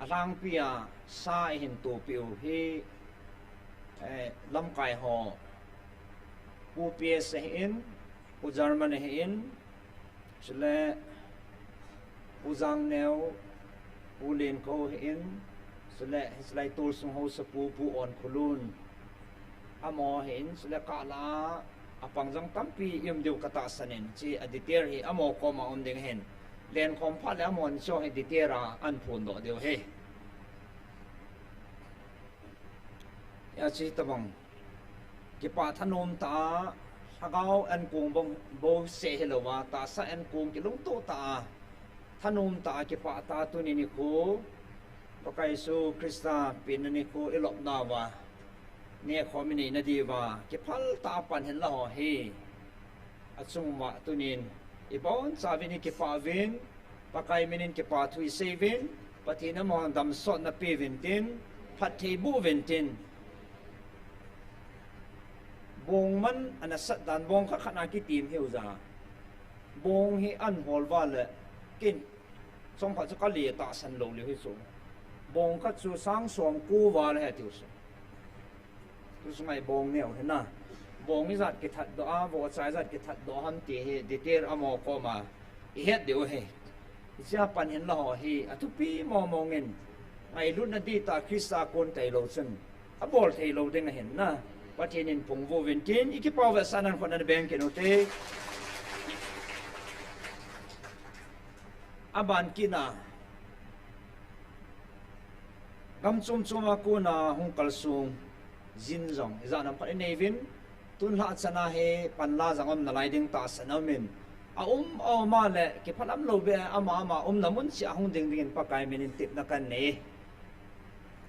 Alhangpia sa ihin tohpeh u hi, eh, lamkai ho, Pu P S ahin, Pu German ahin, chule Pu Jangneo, Pu Lenkou ahin, chule hiche lai tolsung haosapu Pu Onkholun, amaho ahin, chule kah lah a apang jong tampi i um diu katahsan in, hiche a detail hi amaho koma um ding ahin. Lenkhom phat le amahon hicheho hi detail a ahin phondoh diu ahi. Hiche tobang kipah thanom tah a, lhagao ankong bou, bouseh hilouva, tahsa ankong kilungtoh tah a, thanom tah a kipah tah a tuni nikho Pakai Jesu Christa penna nikho ilopnauva nehkhom inei nadiuva kiphal tah a pan hinla ho hi, achung uva tunin ibonchauvin ikipah uvin, Pakai minin kipa thu isei uvin, Pathen in amahon damsotna peuvin tin, phatthei boh uvin tin. Bong man ana sat dan bong khat khat a kitem hiu ja. Bong hi ahin hol uva le kin chomkhat chu kale tahsan lou leu hi chu. Bong khat chu sang somko val ahi tiu chu. Tusunga ibong neo hina. Bong ijat kithatdoh a, vohcha ijat kithatdoh ham ti hi detail amaho koma ihet diu ahi. Hichea pan hinla ho hi athupi mongmong in, ngailutna dihtah Christa kon tailou chun abol theilou ding ahin na. Pathen in phungvuh uvin tin, ikipah u vetsahnan khut nana beng kit ute. Aban kit na, gam chom chom a kona hung kalsong jin jong ijat ham khat inei uvin, tun lhah chana hi panla jong um nalai ding tahsan aumin, aum aum a le kiphalam lou beh a ama ama umna mun cheh a hung ding dingin Pakai minin tepna kanei.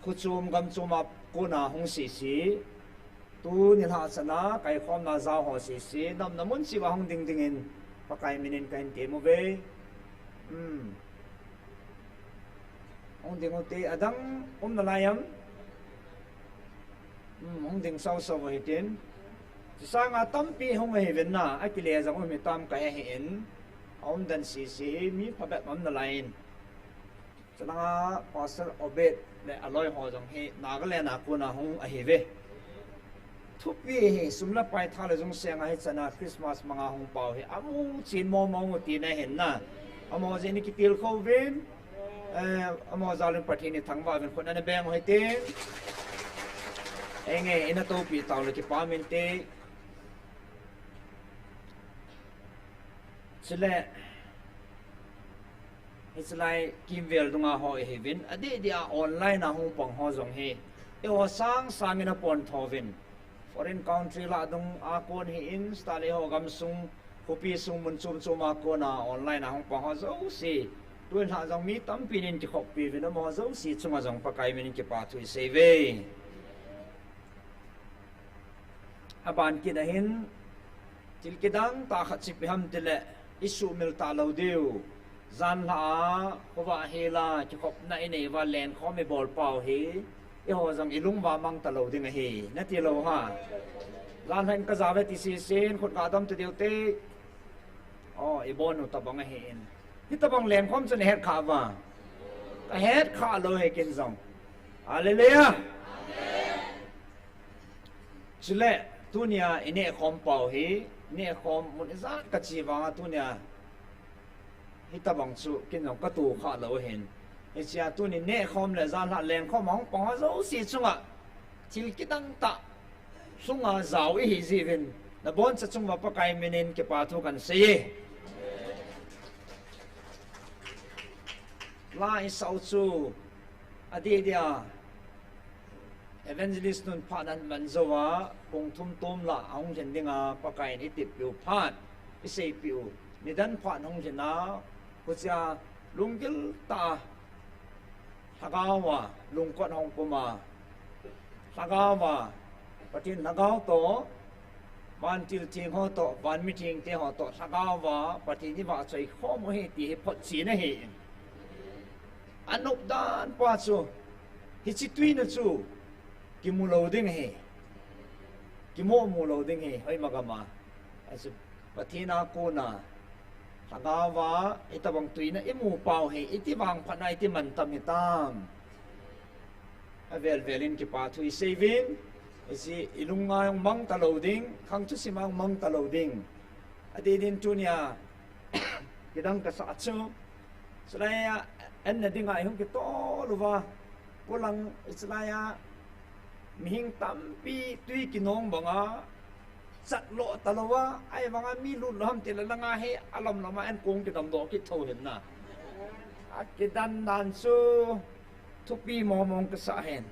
Khochom gamchom a kona hung sese, tuni lhah chana kaikhomna jao ho sese, na umna mun cheh uva hung ding dingin Pakai minin kahin tem uve. Hung ding ute, adang um nalai am? Hung ding sausau u hitin. Chusanga tampi hung ahiuvin na, akile jong um hitam kahe hih in. Aumdan sese hi mi phabep um nalai in. Chulanga Pastor Obed le aloi ho jong hi Nagaland a kona hung ahiuve. Thupi hi sum le pai tha le jung senga hichana Christmas manga hung pau hi amu chen mongmong u tina ahin na. Amaho jeh in ikitilkhou uvin, amaho jal in Pathen ithangvah uvin, khut nana beng u hitin. Henge, ina toupeh taule kipah uvinte. Chule, hichelai kimvel dunga ho ihiuvin, adeh deh a online a hung pang ho jong hi eiho sangsang in apontho uvin. Foreign country lah dung a kon hih in, chutah le eiho gamsung, khopi sung mun chom chom a kona online a hung pang ho jouse, tun lhah jong mi tampi nin kikhoppi uvin, amaho jouse chunga jong Pakai minin kipa thu isei uve. Aban kit ahin, thil kidang tah khat chu ipi ham tile, isuhmil talou diu. Janlhah a khovah hel a kikhopna inei uva lenkhom ibol pau hi, eiho jong ilung uva mang talou ding ahi, nati lou ham? Janlhah in kajao uve ti sese in khut gadom tadiu te. O, ibon u tobang ahin. Hitobang lenkhom chu nahet khah uva? Kahet khah lou ahi ken jong. Hallelujah. Chule, tunia inehkhom pau hi, nehkhom mun ijat kache vanga tunia hitobang chu ken jong katoh khah lou ahin. Hichea tuni nehkhom le janlhah lenkhom a hung pang ho jouse chunga thil kidang tah lhunga jao ihi jeh uvin, naboncha chung uva Pakai minin kipa thu kahin sei e. La isah u chu adeh deh a Evangelist nun phat ahin man jou a, pung thum tom lah ahung lhin dinga Pakai in itep peh u phat, isei peh u. Nidan phat hung lhin a, huchea lunggil tah a lhagao a lungkot hung pum a, lhagao a, Pathen lhagao toh, vantil theng ho toh, van mithengte ho toh, lhagao a Pathen ivahchoi khom u ahi ti hi photchen ahi. Anop dan pa chu, hiche tuina chu kimu lou ding ahi. Kimoh mu lou ding ahi, hoima gam a. Achu Pathen a kona, lhagao va, hitabang tuina imu pau hi, iti vangphatna iti mantam hitam. Avel vel in kipa thu isei uvin, hiche ilungngai mang talou ding, khang thusim mang talou ding. Adeh din tunia, kidang kasah chu, chulai a, anna dinga ihung kitol uva, polang chulai a, mihing tampi tui kinong banga, chat lo talou a, ahivanga mi lut lou ham tile langa hi, alam lama an kong kidam doh kit thou hin na. Akidan dan chu, thupi mong mong kasah hin.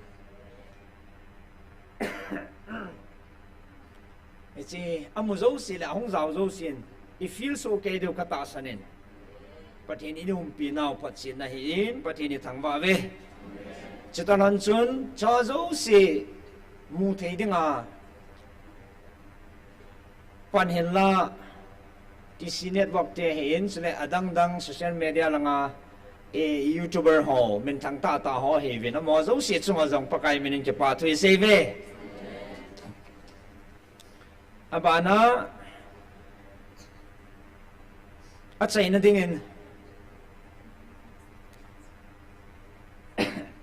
Hiche, amu jouse le, ahung jao jousen, i feel so kei diu katahsan in. Pathen in umpi nau phatchenna hin, Pathen ithangvah uve. Chuti lhon chun, cha jouse, mu thei dinga, pan hinla, T C Network te hin, chule adang dang social media langa, e, YouTuber ho, minthang tah tah ho hiuvin, amaho jouse chunga jong Pakai min in kipa thu isei uve. Abana, achaina dingin,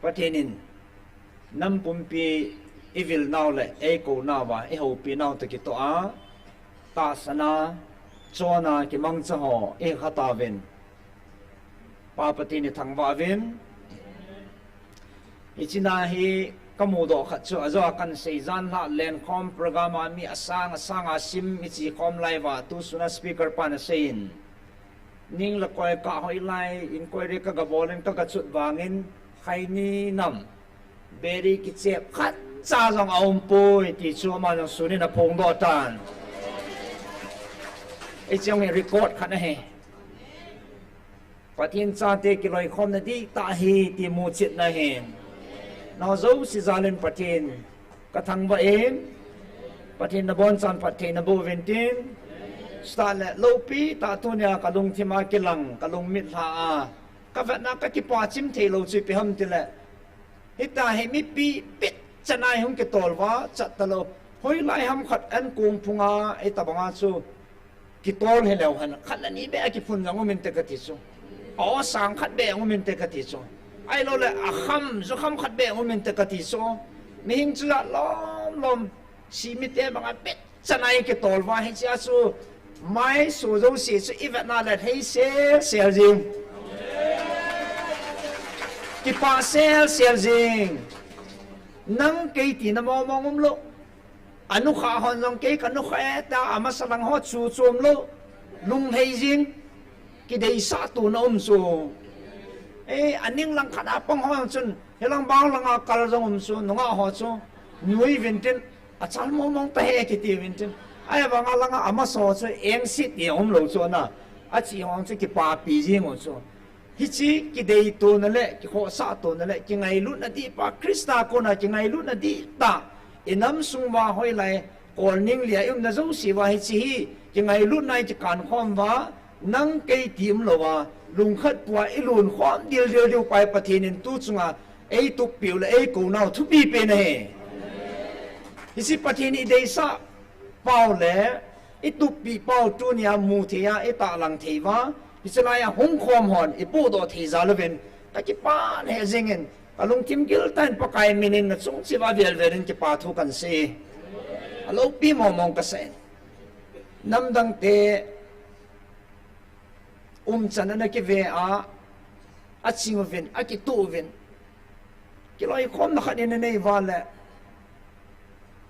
Pathen in, nam pumpi ivil nau le eikou nauva, ihoupi nau toh kitoh a, tahsan a, chon a, kimangcha ho, ikhatauvin. Pa Pathen ithangvah uvin. Hiche na hi kamudoh khat chu, ajo a kansei jan lha lenkhom program a mi asang asang a sim iche khom lai uva, tu suna speaker pan aseiyin. Ning le koi kah hoilai, inkoi re kagabol in kagachut vangin, khaini nam, beri kichep khatcha jong aumpoi, ti chu ama jong sunin aphongdoh tan. Hiche jong hi record khat ahi. Pathen chate kiloikhomna dihtah ahi ti muchetna ahi. Nao jouse jalin Pathen kathangvah in, Pathen nabonchan phatthei naboh uvin tin, chutah le loupi tah tunia kalungthim a kilang, kalungmit lha a, kavetna kakipah chim theilou chu ipi ham tile, hitia hi mipi petchan a ihung kitol uva, chat talou. Hoilai ham khat an kong phunga, hitabanga chu kitol hileu hen, khat le ni beh akiphun jong um inte kati chu. Aw sang khat beh um inte kati chu. Ahilouleh, akham, jukham khat beh um inte kati chu. Mihing chu jat lom lom, simite banga petchan a ikitol uva hichea chu, maiso jouse chu ivetna le lhei sel sel jing. Kipah sel sel jing. Nang kei tina mong mong umlou. Anukhah hon jong kei kanukhah e tia amasa lang ho chu chu umlou. Lunglhai jing. Kideisah tona um chu. E, aning lang khat a pang ho jong chun, hilang bang langa kal jong um chu, nungah ho chu. Nui uvin tin, achal mong mong tahe kiti uvin tin. Ahivanga langa amasa ho chu, engset ti umlou chu na. Achi ho chu kipapi jing u chu. Hiche kideitona le, kikhohsah tona le, kingailutna dihpa, Christa kona kingailutna dihtah, inam sung uva hoilai, kolning lia iumna jouse uva hiche hi, kingailutna ikikan khom uva, nang kei ti umlouva, lungkhat pua ilun khom dildil diu pa hi Pathen in tu chunga, eitup piu le eikou nau thupi pen ahi. Hiche Pathen ideisah pau le, ituppeh pau tunia mu thei a, itahlang thei uva, hiche laia hung khom hon, ipohdoh thei jal uvin, kakipah lheh jingin, kalungthim giltah in Pakai min in nachung cheh uva avel vel in kipa thu kansei. Aloupi mong mong kasah in. Namdang te, umchan ana kive a, aching uvin, akituh uvin. Kiloikhomna khat in anei uva le.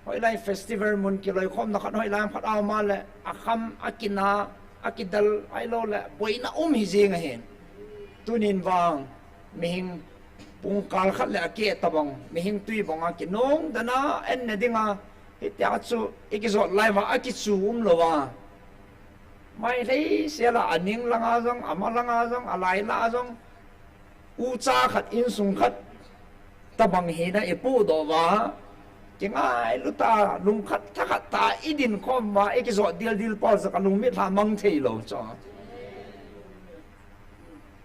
Hoilai festival mun kiloikhomna khat hoilai ham khat aum a le. Akham, akina, akidal, ahilou le. Boina um hijing ahin. Tunin vang, mihing pungkal khat le akeh tabang, mihing tui banga kinong dana, anna dinga, hitia chu, ikijot lai uva, akichu umlouva. Mai lhei sela aning langa jong, ama langa jong, alai lah a jong, ucha khat, insung khat, tabang hina ipohdoh uva, kingailut a, lungkhat thakhat tah a idin khom uva, ikijot dildil pau jeh a kalungmit lha mang theilou chu.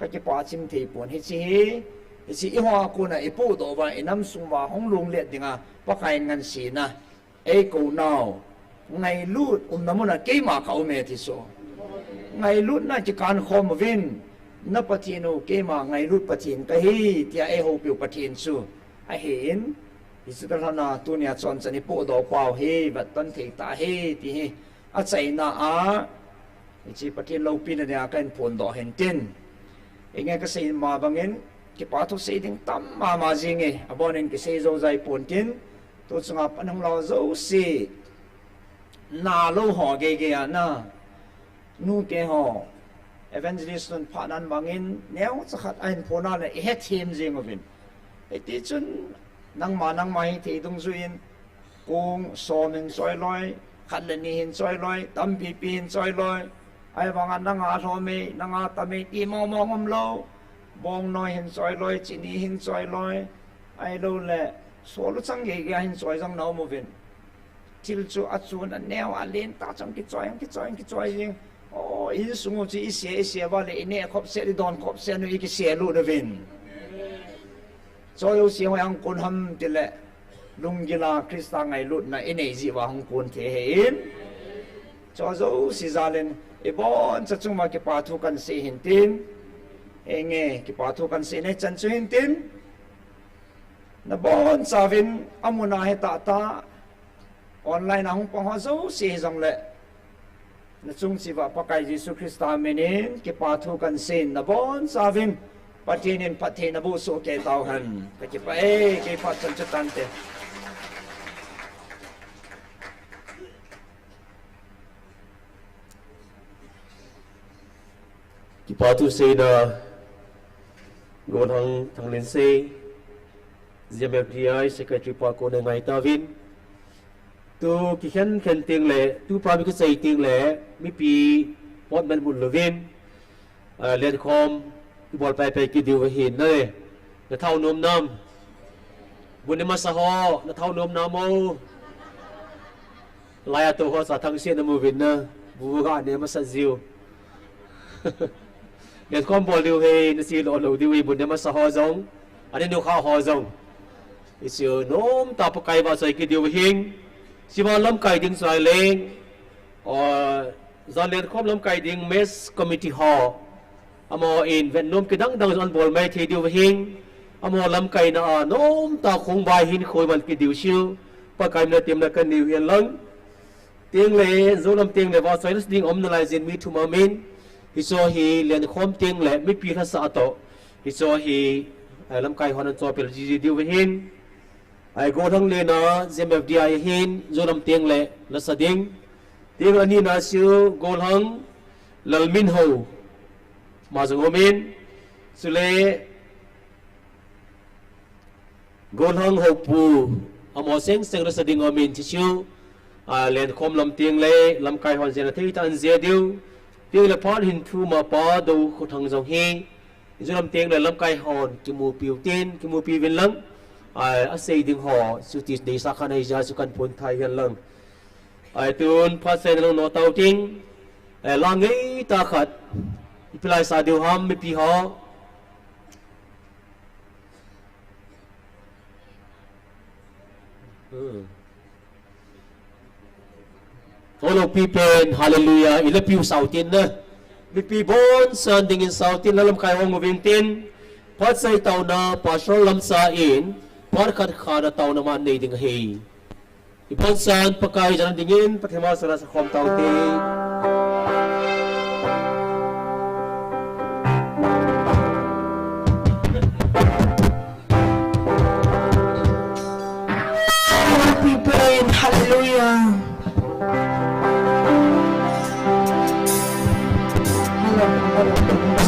Kakipah chim thei pon hiche hi, Hiche eiho a kona ipohdoh uva, inam sung uva hung lunglet dinga Pakai in ngansena eikou nau, ngailut umna muna keima kaum e ti chu. Ngailutna kikan khom uvin, na Pathen u keima ngailut Pathen kahi, tia eihoupiu Pathen chu ahin, hiche talhana tunia chon chan ipohdoh pau hi vetton thei tahi, ti hi achaina a, hiche Pathen loupina dinga kahin phondoh hintin. Inge kasei ma bangin, kipa thu sei ding tam mama jing e, abonin kisei jou jai pontin, tu chunga pan hung lau jouse, nalou ho geigei a na, nute ho, evangelist nun phatnan bangin, neocha khat ahin phon a le ihethem jing uvin. Hiti chun, nangma, nangma hithei dungjuiyin, kong som hin choi loi, khat le ni hin choi loi, tampipi hin choi loi. Ahivanga nanga lhom e, nanga tam e, ti mongmong umlou. Bongnoi hin choi loi, chini hin choi loi. Ahiloule, solu chang geigei a hin choi jong na um uvin. Thil chu achun aneo alen tah chun kichoi, kichoi, kichoi jing. O, insung u chu ise, ise uva le, ineh khopset, idon khopset u, ikise lut uvin. Chu jouse hoi hung kon ham tile, lunggil a Christa ngailutna inei jeh uva hung kon thei ahin. Chu jouse jalin, iboncha chung uva kipa thu kahin sei hintin. Inge, kipa thu kahin seina chan chu hintin. Nabonchauvin, amun a hitahtah, online a hung pang ho jouse hijongle, nachung cheh uva Pakai Jesu Christa minin kipa thu kahin seiyin, nabonchauvin Pathen in phatthei naboh soh kei tauhen. Kakipah e, kei phat chan chu tante. Kipa thu seina, Golhang Thanglinsei, G M F D I Secretary pa kona ngai tauvin. Tu kikhen khen tengle, tu pa mi kichai tengle, mipi pot man mun louvin, ah, lenkhom, ibol pai pai kit diu ahin na e. Nathao nom nam? Bu ne masa ho, nathao nom nam o? Laiya tou ho cha thangse namu uvin na, bu ga ne masa jiu. Lenkhom bol diu ahi, nache lou lou diu ahi, bu ne masa ho jong, ani nukha ho jong. Hichu nomtah Pakai vahchoi kit diu ahin, hichea lamkai ding chai leng, o, jan lenkhom lamkai ding mess committee ho, amaho in vet nom kidang dang jong bol mai thei diu ahin, amaho lamkaina a nomtah khong vai hin khoi val kit diu chu, Pakai min a temna kanei u ahin lang. Tengle, Zolam tengle, vahchoi lasa ding um nalai jin mi thum aumin, hichu hi lenkhom tengle, mipi lhasah toh, hichu hi, eh, lamkai hon ahin chopel jiji diu ahin. Ai Golhang lena, G M F D I ahin, Zolam tengle, lasa ding. Teng anina chu, Golhang Lalminhou, ama jong aumin, chule, Golhang Houpu, amaho seng seng lasa ding aumin, hichu, a, lenkhom lam tengle, lamkai hon jena thei tah in je diu, tengle phat hin thum a Pa Doukhothang jong hi, Zolam tengle lamkai hon kimupi utin, kimupi uvin lang, a, asei ding ho, chuti deisah khat ahi jeh a chu kahin phon thei ahin lang. Ai tun phat seina lung no tau ting, a, la ngeitah khat, ipi la isah diu ham, mipi ho. Hmm. Holo pi pen, hallelujah, ilapiu sao tin na. Mipi bonsan dingin sao tin, la lamkai hong uvin tin. Phat sei taona, Pastor Lamsa in, phat khat khat a taona man nei ding ahi. Ibonsan Pakai jana dingin, Pathen masanga sakhom taute. Happy birthday, hallelujah. Hello, hello, hello.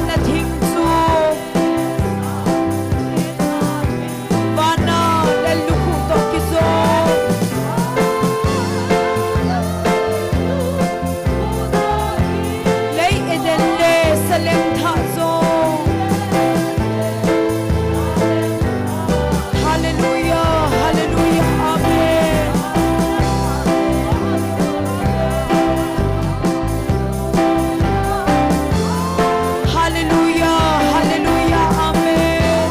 Na thing chu vana lel lukhuh toh kijong. Lei Eden le saleng thah jong. Hallelujah, hallelujah, amen. Hallelujah, hallelujah, amen.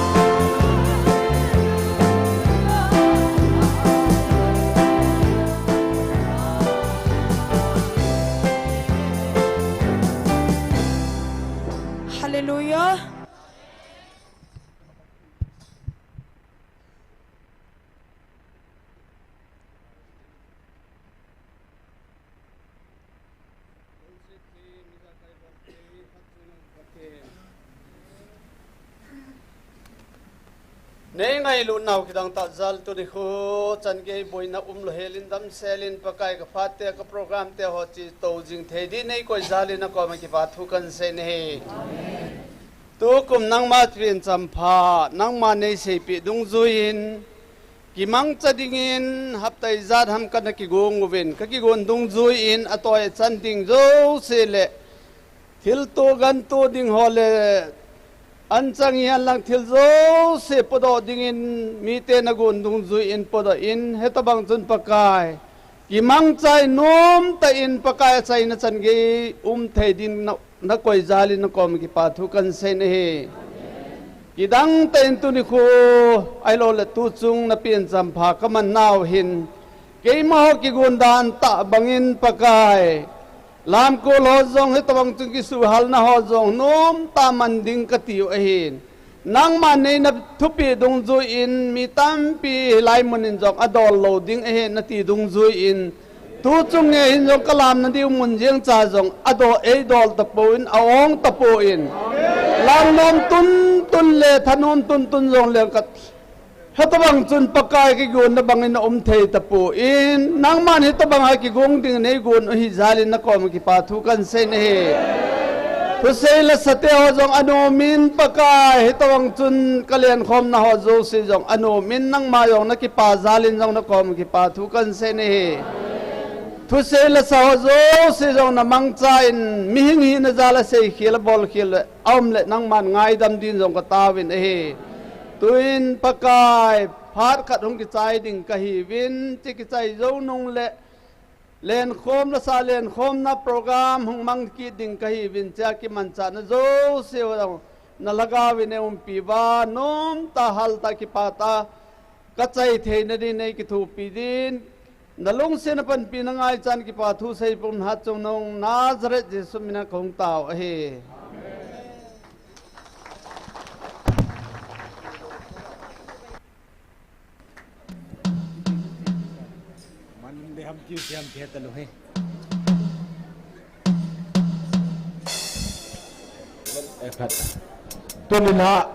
Hallelujah. Nei ngailutnau kidang tah jal tuni khu chan gei boina umlou helin damselin Pakai ka phat te ka program te ho chito jing thei din nei koi jalin na koma kipa thu kan sei nahi. Tukum nangma pen champha, nangma nei seipeh dungjuiyin, kimangcha dingin hapta ijat ham kana kigong uvin, ka kigon dungjuiyin, atoi achan ding jouse le, thilto ganto ding ho le, anchang hihen lang thil jouse podoh dingin, mite nagon dungjuiyin podoh in, hitobang chun Pakai, kimangchai nomtah in Pakai achaina chan gei um thei din na, na koi jalin na koma kipa thu kan sei nahi. Kidang tah in tuni khu, ahilou le tu chung na pen champha ka man nau hin, keima ho kigon dan tah bangin Pakai, lamkol ho jong hitobang chung kisuhal na ho jong nomtah man ding ka tiu ahin. Nangma nei na thupeh dungjuiyin mi tampi hilai munin jong adol lou ding ahi nati dungjuiyin. Tu chung nge hin jong ka lamna diu mun jeng cha jong adol, eidol tapon, aong tapon. Langnom tuntun le thanom tuntun jong leng ka, hitobang chun Pakai kigon na bangin na um thei tapon. Nangman hitobang a kigong ding nei gon u hi jalin na koma kipa thu kan sei nahi. Thusei lasa te ho jong anom in Pakai, hitobang chun ka lenkhomna ho jouse jong anom in nangma jong na kipa jalin jong na koma kipa thu kan sei nahi. Thusei lasa ho jouse jong na mangcha in mihing hina jal a seikhel a bolkhel le aum le nangman ngaidam din jong ka taovin ahi. Tuin Pakai phat khat hung kichai ding ka hiuvin, hiche kichai jou nung le lenkhom lasa lenkhomna program hung mang kit ding ka hiuvin, hiche a kimanchahna jouse ho jong na lhagao vin eiumpi uva, nomtah haltah kipatah a ka chai theina din nei kithopi din, na lungsetna panpina ngaichan kipa thu seipum hatchungnung Nazareth Jesu mina kahung tao ahi. Tuni na